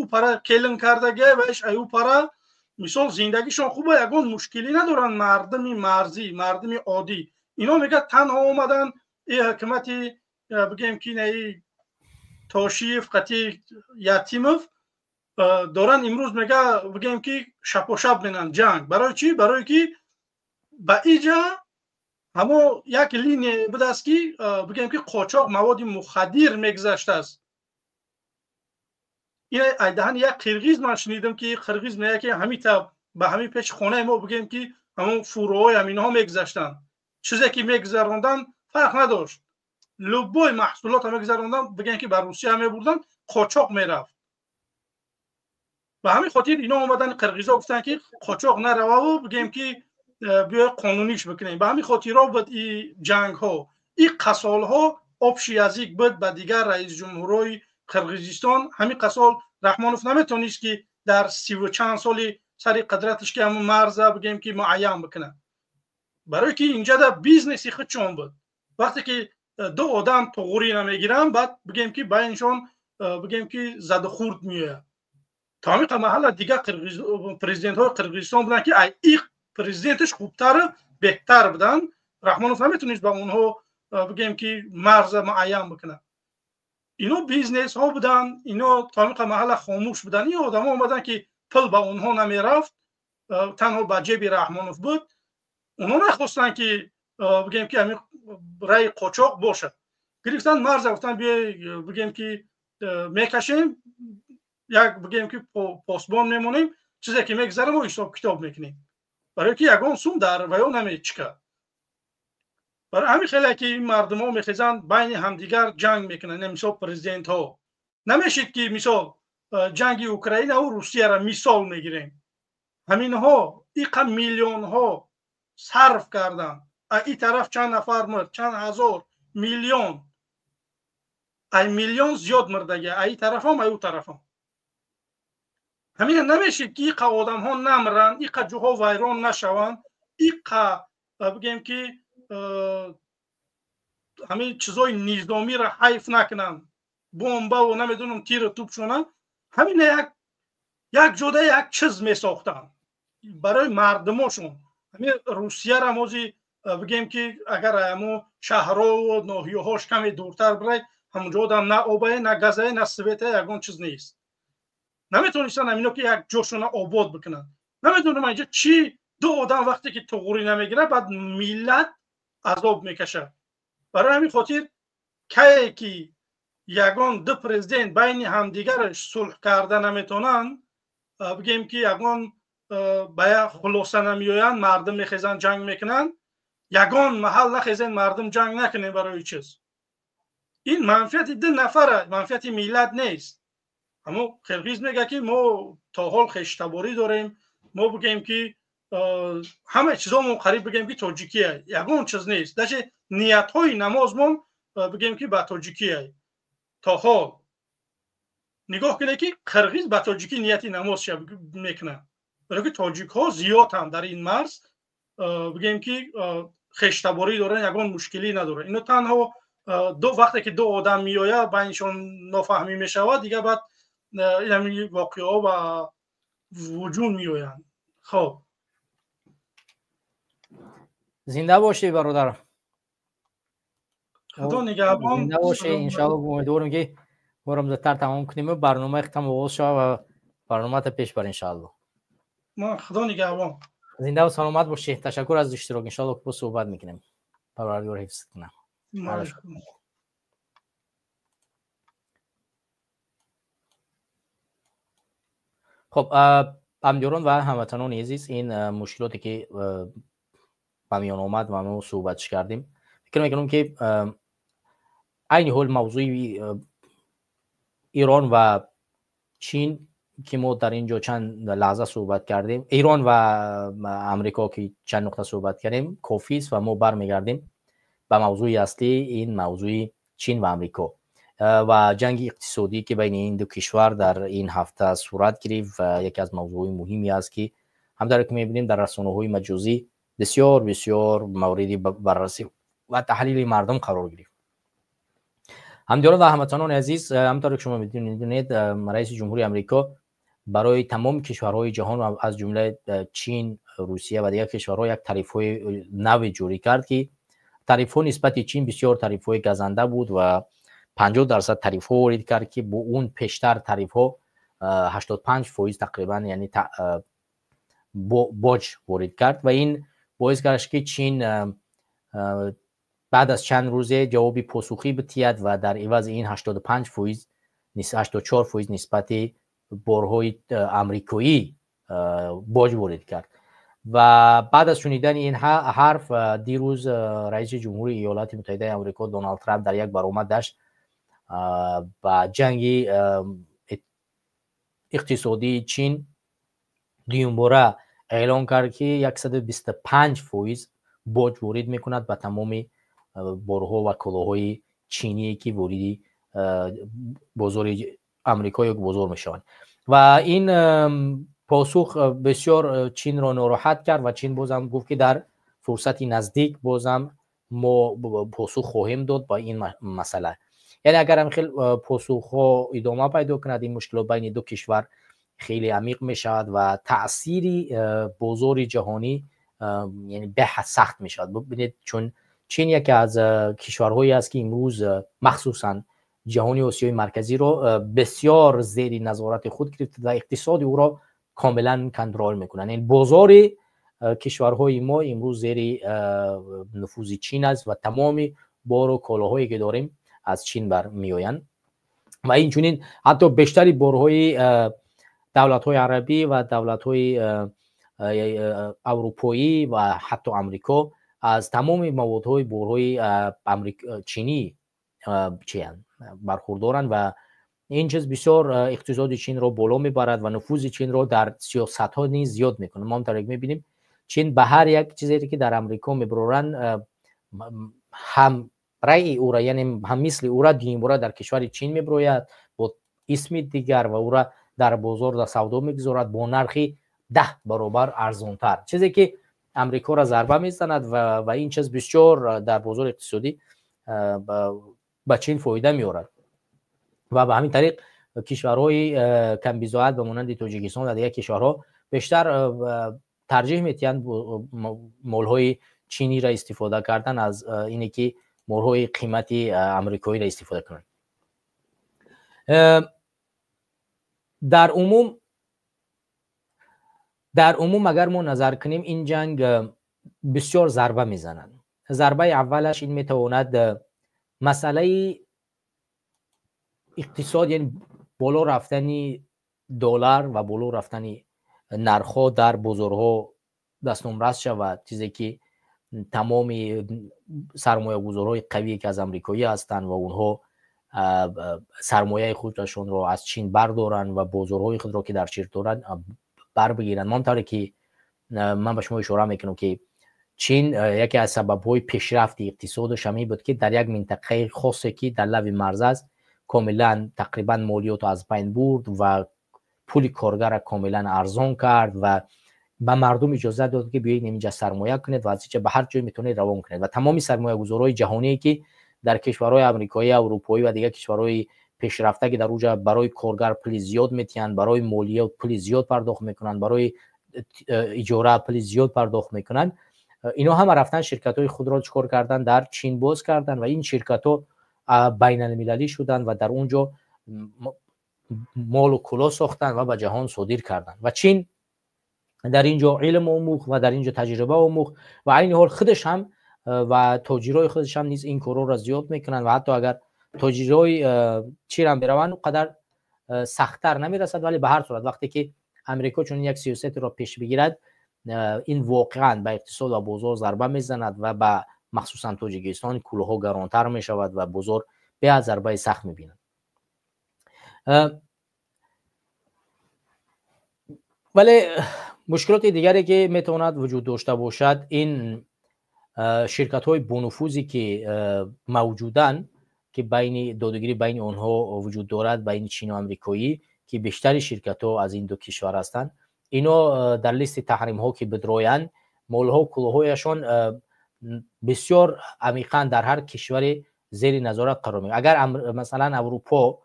ӯ пара келин кардагия ва иш ай ӯ пара, мисол, зиндагишон хуба, ягон мушкилӣ надоранд мардуми марзӣ, мардуми оддӣ. Ино мегӯяд, танҳо омадан и ҳукумати, бигем ки, наи Тошиев қатъи Ятимов доранд. Имрӯз мега, бигем ки, шапошап менанд ҷанг. Барои чӣ? Барое ки ба иҷа ҳамо як линия будааст, ки, бигем ки, қочоқ маводи мухаддир мегузаштааст. Ин айдаҳани як қирғиз ман шунидам, ки қирғиз мега, ки ҳамита ба ҳамин пеши хонаи мо, бигем ки, ҳамон фурӯҳои ҳаминҳо мегузаштанд. Чизе ки мегузаронданд, фарқ надошт, любой маҳсулотро мегузаронданд, бигем ки, ба Русия мебурданд, қочоқ мерафт. Ба ҳамин хотир ино омадан, қирғизо гуфтанд, ки қочоқ нарававу, бигем ки, биёй қонуниш бикунем. Ба ҳамин хотирҳо буд и ҷангҳо, и қасолҳо общий язык буд ба дигар раисҷумҳурҳои Қирғизистон. Ҳамин қасол Раҳмонов наметонист, ки дар сиву чанд соли сари қудраташ, ки ҳамун марза, бигем ки, муайян бикунад, барое ки инҷада бизнеси худшон буд. Вақте ки ду одам туғурӣ намегиранд, баъд, бигем ки, байншон, бигем ки, задухурд меояд. То ҳамин маҳалла дигар президентҳои Қирғизистон буданд, ки ай и президенташ хубтару беҳтар буданд. Раҳмонов наметонист ба онҳо, бигем ки, марза муайян бикунад. Ино бизнесҳо буданд, ино то ҳамин маҳалла хомӯш буданд. Ин одамо омаданд, ки пул ба онҳо намерафт, танҳо ба ҷеби Раҳмонов буд. Онҳо нахостанд, ки, бигем ки, ҳамин раи қочоқ бошад. Гирифтанд марза, гуфтанд, биёй, бигем ки, мекашем, як, бигем ки, посбон мемонем, чизе ки мегузарем, мо ҳисоб китоб мекунем, барое ки ягон сум дар ваё намечика. Барои ҳамин хеле ки ин мардумҳо мехезанд, байни ҳамдигар ҷанг мекунанд. Мисол, президентҳо намешид, ки мисол ҷанги Украинаву Русияро мисол мегирем. Ҳаминҳо иқа миллионҳо сарф карданд, и тараф чанд нафар мурд, чанд ҳазор, миллион, ай миллион зиёд мурдаги, ай тарафам, ай ӯ тарафам. Ҳамина намешид, ки иқа одамҳо намранд, иқа ҷоҳо вайрон нашаванд, иқа, бигем ки, ҳамин чизои низомиро ҳайф накунанд, бомбаву намедонам тиру тупшона. Ҳамина як ҷода як чиз месохтанд барои мардумошон. Ҳамин Русияра мози, бигем ки, агар ҳамо шаҳрҳову ноҳияҳош каме дуртар бирай, ҳамонҷо одам на обае, на газае, на светае, ягон чиз нест. Наметонистанд ҳамино, ки як ҷошона обод бикунанд. Намедонам, инҷа чӣ, ду одам вақте ки туғурӣ намегирад, баъд миллат азоб мекашад. Барои ҳамин хотир, кае ки ягон ду президент байни ҳамдигараш сулҳ карда наметавонанд, бигем ки, ягон ба як хулоса намеоянд, мардум мехезанд, ҷанг мекунанд. Ягон маҳал нахезен, мардум ҷанг накунем. Барои чиз ин манфиати ду нафара, манфиати миллат нест. Ҳамо қирғиз мега, ки мо То ҳол хештаборӣ дорем. Мо бигем, ки ҳама чизомон қариб бигем, ки тоҷикия, ягон чиз нест. Даже ниятҳои намозмон бигем, ки ба тоҷикия. То ҳол нигоҳ кунед, ки қирғиз ба тоҷикӣ нияти намоз мекунад, баро ки тоҷикҳо зиёданд дар ин марз. Бигем, ки хештаборӣ доранд, ягон мушкилӣ надоранд. Ино танҳо ду вақте ки ду одам меояд, байнишон нофаҳмӣ мешавад, дигар баъд инами воқеаҳо ба вуҷуд меоянд. Хоб. Зинда бошӣ, бародар. Худо нигаҳбон. Зинда бошӣ. Иншоалло, умедворем, ки борам зудтар тамом кунем, барномаи хитам оғоз шавад ва барномата пеш бар, иншоалло. Худо нигаҳбон. Зинда ва саломат бошӣ. Ташаккур аз иштирок. Иншоалло, боз суҳбат мекунем. Парвардигор ҳифз кунам. Хуб, ҳамдиёрон ва ҳамватанони азиз, ин мушкилоте ки ба миён омад ва мо суҳбатш кардем, фикр мекунам, ки айни ҳол мавзӯи Ирон ва Чин, ки мо дар ин ҷо чанд лаҳза суҳбат кардем, Эрон ва Амрико, ки чанд нуқта суҳбат кардем, кофист ва мо бармегардем ба мавзӯи аслӣ, ин мавзӯи Чин ва Амрико ва ҷанги иқтисодӣ, ки байни ин ду кишвар дар ин ҳафта сурат гирифт ва яке аз мавзӯъҳои муҳиме аст, ки ҳамтавре ки мебинем, дар расонаҳои маҷозӣ бисёр бисёр мавриди баррасӣ ва таҳлили мардум қарор гирифт. Ҳамдиёрон ва ҳамватанони азиз, ҳамтавре ки шумо медонед, раиси ҷумҳури Амрико барои тамоми кишварҳои ҷаҳон, аз ҷумла Чин, Русия ва дигар кишварҳо, як тарифҳои наве ҷорӣ кард, ки тарифҳо нисбати Чин бисёр тарифҳои газанда буд ва 50% тарифҳо ворид кард, ки бо он пештар тарифҳо 85% тақрибан, яъне боҷ ворид кард. Ва ин боис гашт, ки Чин баъд аз чанд рӯзе ҷавоби посухӣ битиҳад ва дар ивази ин 85%, 84% нисбати борҳои амрикоӣ боҷ ворид кард. Ва баъд аз шунидани ин ҳарф, дирӯз раиси ҷумҳури Иёлоти Муттаҳидаи Амрико Доналд Трамп дар як баромадаш ба ҷанги иқтисодии Чин дуюмбора эълон кард, ки 125% боҷ ворид мекунад ба тамоми борҳо ва колоҳои чиние, ки вориди бозори Амрико ё бозор мешаванд. Ва ин посух бисёр Чинро нороҳат кард ва Чин бозам гуфт, ки дар фурсати наздик бозам мо посух хоҳем дод ба ин масъала. Яъне агар ҳам хел посухҳо идома пайдо кунад, ин мушкилот байни ду кишвар хеле амиқ мешавад ва таъсири бозори ҷаҳонӣ, яъне, беҳад сахт мешавад. Бибинед, чун Чин яке аз кишварҳое аст, ки имрӯз махсусан ҷаҳони Осиёи Марказиро бисёр зери назорати худ гирифта ва иқтисоди ӯро комилан контрол мекунанд. Яъне бозори кишварҳои мо имрӯз зери нуфузи Чин аст ва тамоми бору колоҳое ки дорем, аз Чин бармеоянд. Ва инчунин ҳатто бештари борҳои давлатҳои арабӣ ва давлатҳои аврупоӣ ва ҳатто Амрико аз тамоми маводҳои борҳои чинӣ чиянд, бархурдоранд. Ва ин чиз бисёр иқтисоди Чинро боло мебарад ва нуфузи Чинро дар сиёсатҳо низ зиёд мекунад. Мо ҳамтавре мебинем, Чин ба ҳар як чизе ки дар Амрико мебароранд, ҳам раъи ӯра, яъне ҳам мисли ӯра дуюмбора дар кишвари Чин мебирояд бо исми дигар ва ӯра дар бозор дар савдо мегузорад бо нархи 10 баробар арзонтар, чизе ки Амрикоро зарба мезанад. Ва ин чиз бисёр дар бозори иқтисодӣ ба Чин фоида меорад. Ва ба ҳамин тариқ кишварҳои камбизоат ба монанди Тоҷикистон ва дигар кишварҳо бештар тарҷиҳ метиҳанд молҳои чиниро истифода кардан аз ине ки молҳои қимати амрикоиро истифода кунанд. Дар умум агар мо назар кунем, ин ҷанг бисёр зарба мезанад. Зарбаи аввалаш ин метавонад масъалаи иқтисод, яъне боло рафтани доллар ва боло рафтани нархҳо дар бозорҳо дастномрас шавад, чизе ки тамоми сармоягузорҳои қавие, ки аз амрикоӣ ҳастанд ва онҳо Сармояи худашонро аз Чин бардоранд ва бозорҳои худро, ки дар Чин доранд, барбигиранд. Ман тавре ки ман ба шумо ишора мекунам, ки Чин яке аз сабабҳои пешрафти иқтисодаш ҳамин буд, ки дар як минтақаи хосе, ки дар лави марз аст, комилан тақрибан молиётро аз байн бурд ва пули коргарро комилан арзон кард ва ба мардум иҷозат дод, ки биёед, инҷа сармоя кунед ва аз инҷа ба ҳар ҷой метавонед равон кунед. Ва тамоми сармоягузорҳои ҷаҳоние, ки дар кишварҳои амрикоӣ, аврупоӣ ва дигар кишварҳои пешрафта, ки дар уҷа барои коргар пули зиёд метиҳанд, барои молиёт пули зиёд пардохт мекунанд, барои иҷора пули зиёд пардохт мекунанд, ино ҳама рафтан, ширкатҳои худро чикор кардан? Дар Чин боз кардан ва ин ширкатҳо байналмилалӣ шуданд ва дар он ҷо молу куло сохтанд ва ба ҷаҳон содир карданд. Ва Чин дар ин ҷо илм омӯхт ва дар ин ҷо таҷриба омӯхт ва айни ҳол худаш ҳам ва тоҷирои худаш ҳам низ ин корҳоро зиёд мекунанд. Ва ҳатто агар тоҷирои чирам бираванд, он қадар сахттар намерасад. Вале ба ҳар сурат, вақте ки Амрико чунин як сиёсатеро пеш бигирад, ин воқеан ба иқтисод ва бозор зарба мезанад ва ба махсусан Тоҷикистон кулоҳо гаронтар мешавад ва бозор беҳад зарбаи сахт мебинад. Вале мушкилоти дигаре, ки метавонад вуҷуд дошта бошад, ин ширкатҳои бонуфузе, ки мавҷуданд, ки байни додугирӣ байни онҳо вуҷуд дорад, байни Чину амрикоӣ, ки бештари ширкатҳо аз ин ду кишвар ҳастанд, ино дар листи таҳримҳо ки бидроянд, молҳо, кулоҳояшон бисёр амиқан дар ҳар кишваре зери назорат қарор мегирад. Агар масалан Аврупо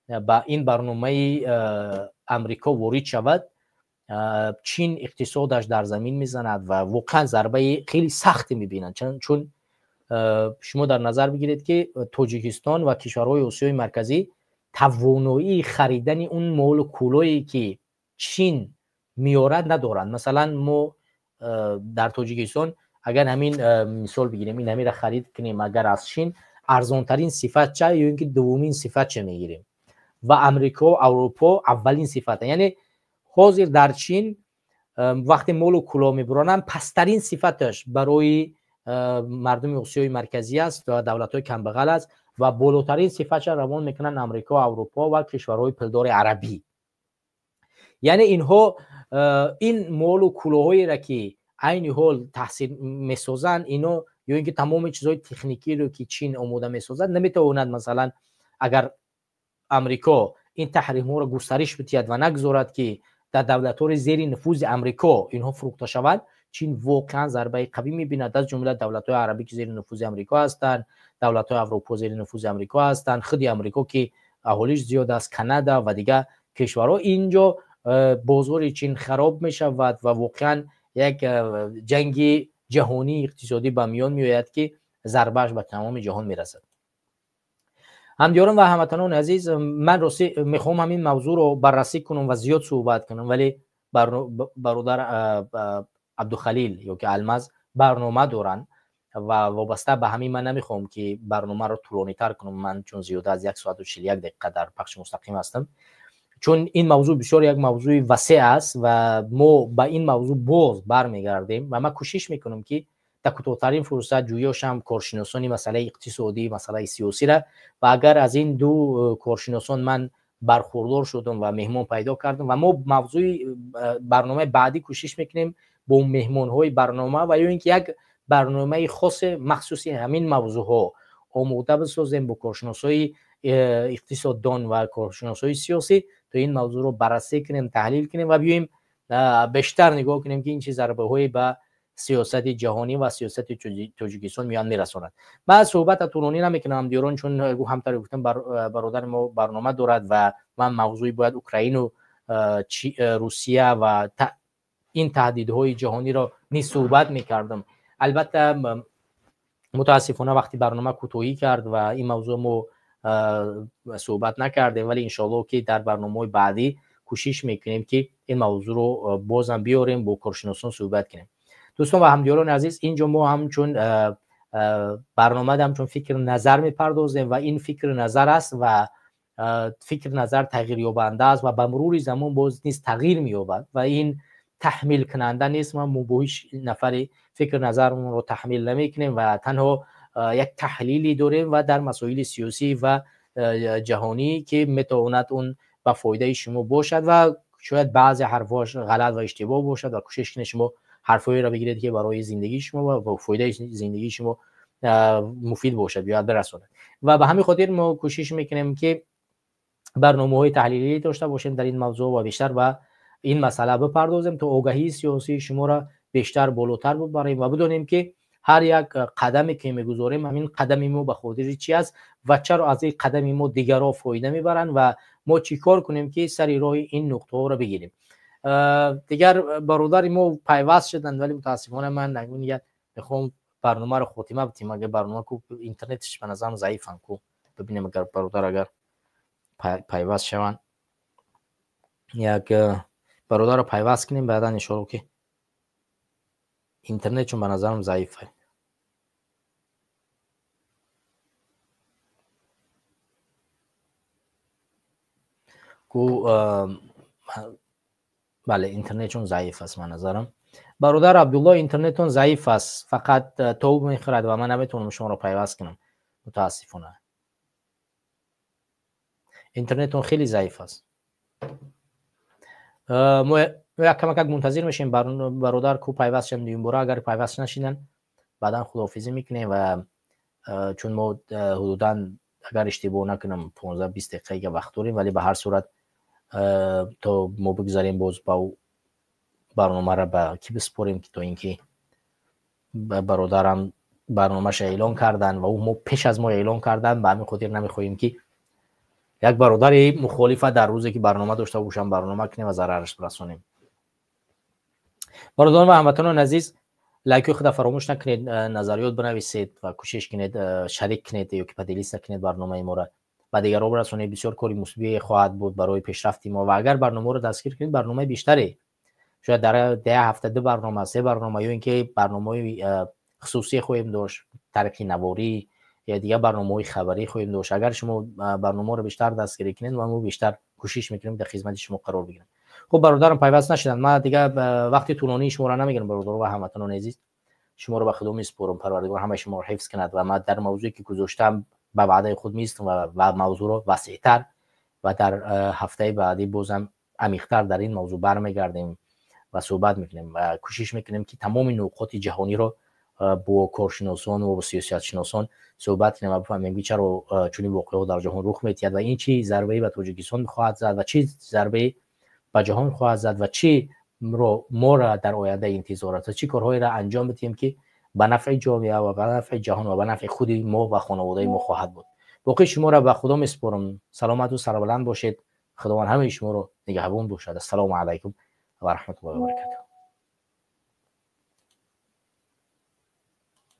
ба ин барномаи Амрико ворид шавад, Чин иқтисодаш дар замин мезанад ва воқеан зарбаи хеле сахте мебинанд. Чун шумо дар назар бигиред, ки Тоҷикистон ва кишварҳои Осиёи Марказӣ тавоноии харидани он молу кулое, ки Чин меорад, надоранд. Масалан, мо дар Тоҷикистон агар ҳамин мисол бигирем, ин ҳаминро харид кунем, агар аз Чин арзонтарин сифатча ё ин ки дуввумин сифатча мегирем ва Амрико, Аврупо аввалин сифата. Яъне ҳозир дар Чин вақте молу куло мебуронанд, пасттарин сифаташ барои мардуми Осиёи Марказӣ аст ва давлатҳои камбағал аст ва болотарин сифатша равон мекунанд Амрико, Аврупо ва кишварҳои пулдори арабӣ. Яъне инҳо ин молу кулоҳоеро, ки айни ҳол таҳсил месозанд ино, ё ин ки тамоми чизҳои техникиро, ки Чин омода месозад, наметавонад. Масалан, агар Амрико ин таҳримҳоро густариш бидиҳад ва нагузорад, ки дар давлатҳои зери нуфузи Амрико инҳо фурӯхта шаванд, Чин воқеан зарбаи қавӣ мебинад. Аз ҷумла давлатҳои арабӣ, ки зери нуфузи Амрико ҳастанд, давлатҳои Аврупо зери нуфузи Амрико ҳастанд, худи Амрико, ки аҳолиш зиёд аст, Канада ва дигар кишварҳо. Инҷо бозори Чин хароб мешавад ва воқеан як ҷанги ҷаҳонии иқтисодӣ ба миён меояд, ки зарбааш ба тамоми ҷаҳон мерасад. Ҳамдиёрон ва ҳамватанони азиз, ман ростӣ мехоҳам ҳамин мавзӯъро баррасӣ кунам ва зиёд суҳбат кунам, вале бародар Абдухалил ё ки Алмаз барнома доранд ва вобаста ба ҳамин ман намехоҳам, ки барномаро тӯлонитар кунам. Ман чун зиёда аз 1 соату 41 дақиқа дар пахши мустақим ҳастам, чун ин мавзӯъ бисёр як мавзӯи васеъ аст ва мо ба ин мавзӯъ боз бармегардем. Ва ман кӯшиш мекунам, ки дар кӯтоҳтарин фурсат ҷӯёшам коршиносони масъалаи иқтисодӣ, масъалаи сиёсира ва агар аз ин ду коршиносон ман бархурдор шудам ва меҳмон пайдо кардам ва мо мавзӯи барномаи баъдӣ кӯшиш мекунем бо меҳмонҳои барнома ва ё ин ки як барномаи хосе махсуси ҳамин мавзӯъҳо омода бисозем бо коршиносҳои иқтисоддон ва коршиносҳои сиёсӣ, то ин мавзӯъро баррасӣ кунем, таҳлил кунем ва биёем бештар нигоҳ кунем, ки ин чӣ зарбаҳое ба сиёсати ҷаҳонӣ ва сиёсати Тоҷикистон миён мерасонад. Ман суҳбата тӯлонӣ намекунам, ҳамдиёрон, чун ҳамтаре гуфтам, бародари мо барнома дорад ва ман мавзӯи бояд Украину, Русия ва ин таҳдидҳои ҷаҳониро низ суҳбат мекардам. Албатта, мутаассифона, вақти барнома кӯтоҳӣ кард ва ин мавзӯъ мо суҳбат накардем. Вале иншоалло, ки дар барномаҳои баъдӣ кӯшиш мекунем, ки ин мавзӯъро бозам биёрем, бо коршиносон суҳбат кунем. Дӯстон ва ҳамдиёрони азиз, инҷо мо ҳамчун барнома, ҳамчун фикр назар мепардозем ва ин фикр назар аст ва фикр назар тағйирёбанда аст ва ба мурури замон боз низ тағйир меёбад ва ин таҳмилкунанда нест. Мо бо ҳеҷ нафаре фикр назарамонро таҳмил намекунем ва танҳо як таҳлиле дорем ва дар масоили сиёсӣ ва ҷаҳонӣ ки метавонад он ба фоидаи шумо бошад ва шояд баъзе ҳарфҳояш ғалат ва иштибоҳ бошад ва кӯшиш кунед шумо ҳарфҳоеро бигиред ки барои зиндагии шумо ва фоидаи зиндагии шумо муфид бошад, биёяд бирасонад. Ва ба ҳамин хотир мо кӯшиш мекунем ки барномаҳои таҳлилӣ дошта бошем дар ин мавзӯъ ва бештар ба ин масъала бипардозем то огаҳии сиёсии шуморо бештар болотар бибарем ва бидонем ки ҳар як қадаме ки мегузорем, ҳамин қадами мо ба хотири чи аст ва чаро аз ин қадами мо дигарҳо фоида мебаранд ва мо чӣ кор кунем ки сари роҳи ин нуқтаҳоро бигирем. Дигар бародари мо пайваст шуданд, вале мутаассифона ман мехоҳам барномаро хотима битим. Агар барнома ку интернетиш ба назарам заифам ку, бибинем агар бародар агар пайваст шаванд, як бародарро пайваст кунем, баъдан иншоалло ки интернет чун ба назарам заиф е. Ку бале, интернетчун заиф аст ба назарам. Бародар Абдулло, интернетон заиф аст, фақат тоб мехӯрад ва ман наметавонам шуморо пайваст кунам, мутаассифона. Интернетон хеле заиф аст. Мо як камакак мунтазир мешем бародар ку пайваст шаванд дуюмбора. Агар пайваст нашидан, баъдан худоҳофизӣ мекунем ва чун мо ҳудудан агар иштибоҳ накунам 15-20 дақиқа вақт дорем, вале ба ҳар сурат то мо бигзарем боз ба барномаро ба кӣ биспорем, ки то ин ки бародарам барномаша эълон карданд ва мо пеш аз мо эълон карданд. Ба ҳамин хотир намехоҳем ки як бародари мухолифа дар рӯзе ки барнома дошта бошам барнома кунем ва зарараш расонем. Бародарон ва ҳамватанони азиз, лайкҳои худро фаромӯш накунед, назариёт бинависед ва кӯшиш кунед шарик кунед ё ки поделиться кунед барномаи моро ба дигарон расонед. Бисёр кори мусбие хоҳад буд барои пешрафти мо ва агар барномаро дастгир кунед, барномаи бештаре, шояд дар 10 ҳафта 2 барнома, 3 барнома ё ин ки барномаҳои хусусӣ хоҳем дошт, тариқи наворӣ ё дигар барномаҳои хабарӣ хоҳем дошт. Агар шумо барномаро бештар дастгирӣ кунед, ва мо бештар кӯшиш мекунем дар хизмати шумо қарор бигирем. Хуб, бародарам пайваст нашуданд. Ман дигар вақти тӯлонии шуморо намегирам, бародарон ва ҳамватанони азиз. Шуморо ба Худо месупорам, Парвардигор ҳамаи шуморо ҳифз кунад ва ман дар мавзӯе ки гузоштам ба ваъдаи худ меистам ва мавзӯъро васеътар ва дар ҳафтаи баъдӣ бозам амиқтар дар ин мавзӯъ бармегардем ва суҳбат мекунем ва кӯшиш мекунем ки тамоми нуқоти ҷаҳониро бо коршиносон ва бо сиёсатшиносон суҳбат кунем ва бифаҳмем ки чаро чунин воқеаҳо дар ҷаҳон рух медиҳад ва ин чӣ зарбае ба Тоҷикистон хоҳад зад ва чӣ зарбае ба ҷаҳон хоҳад зад ва чӣ моро дар оянда интизор аст ва чӣ корҳоеро анҷом бидиҳем ки ба нафъи ҷомеа ва ба нафъи ҷаҳон ва ба нафъи худи мо ва хонаводаи мо хоҳад буд. Боқӣ шуморо ба Худо месупорам. Саломату сарбаланд бошед. Худованд ҳамаи шуморо нигаҳбон бошад. Ассалому алайкум ва раҳматуллоҳи ва баракатуҳ.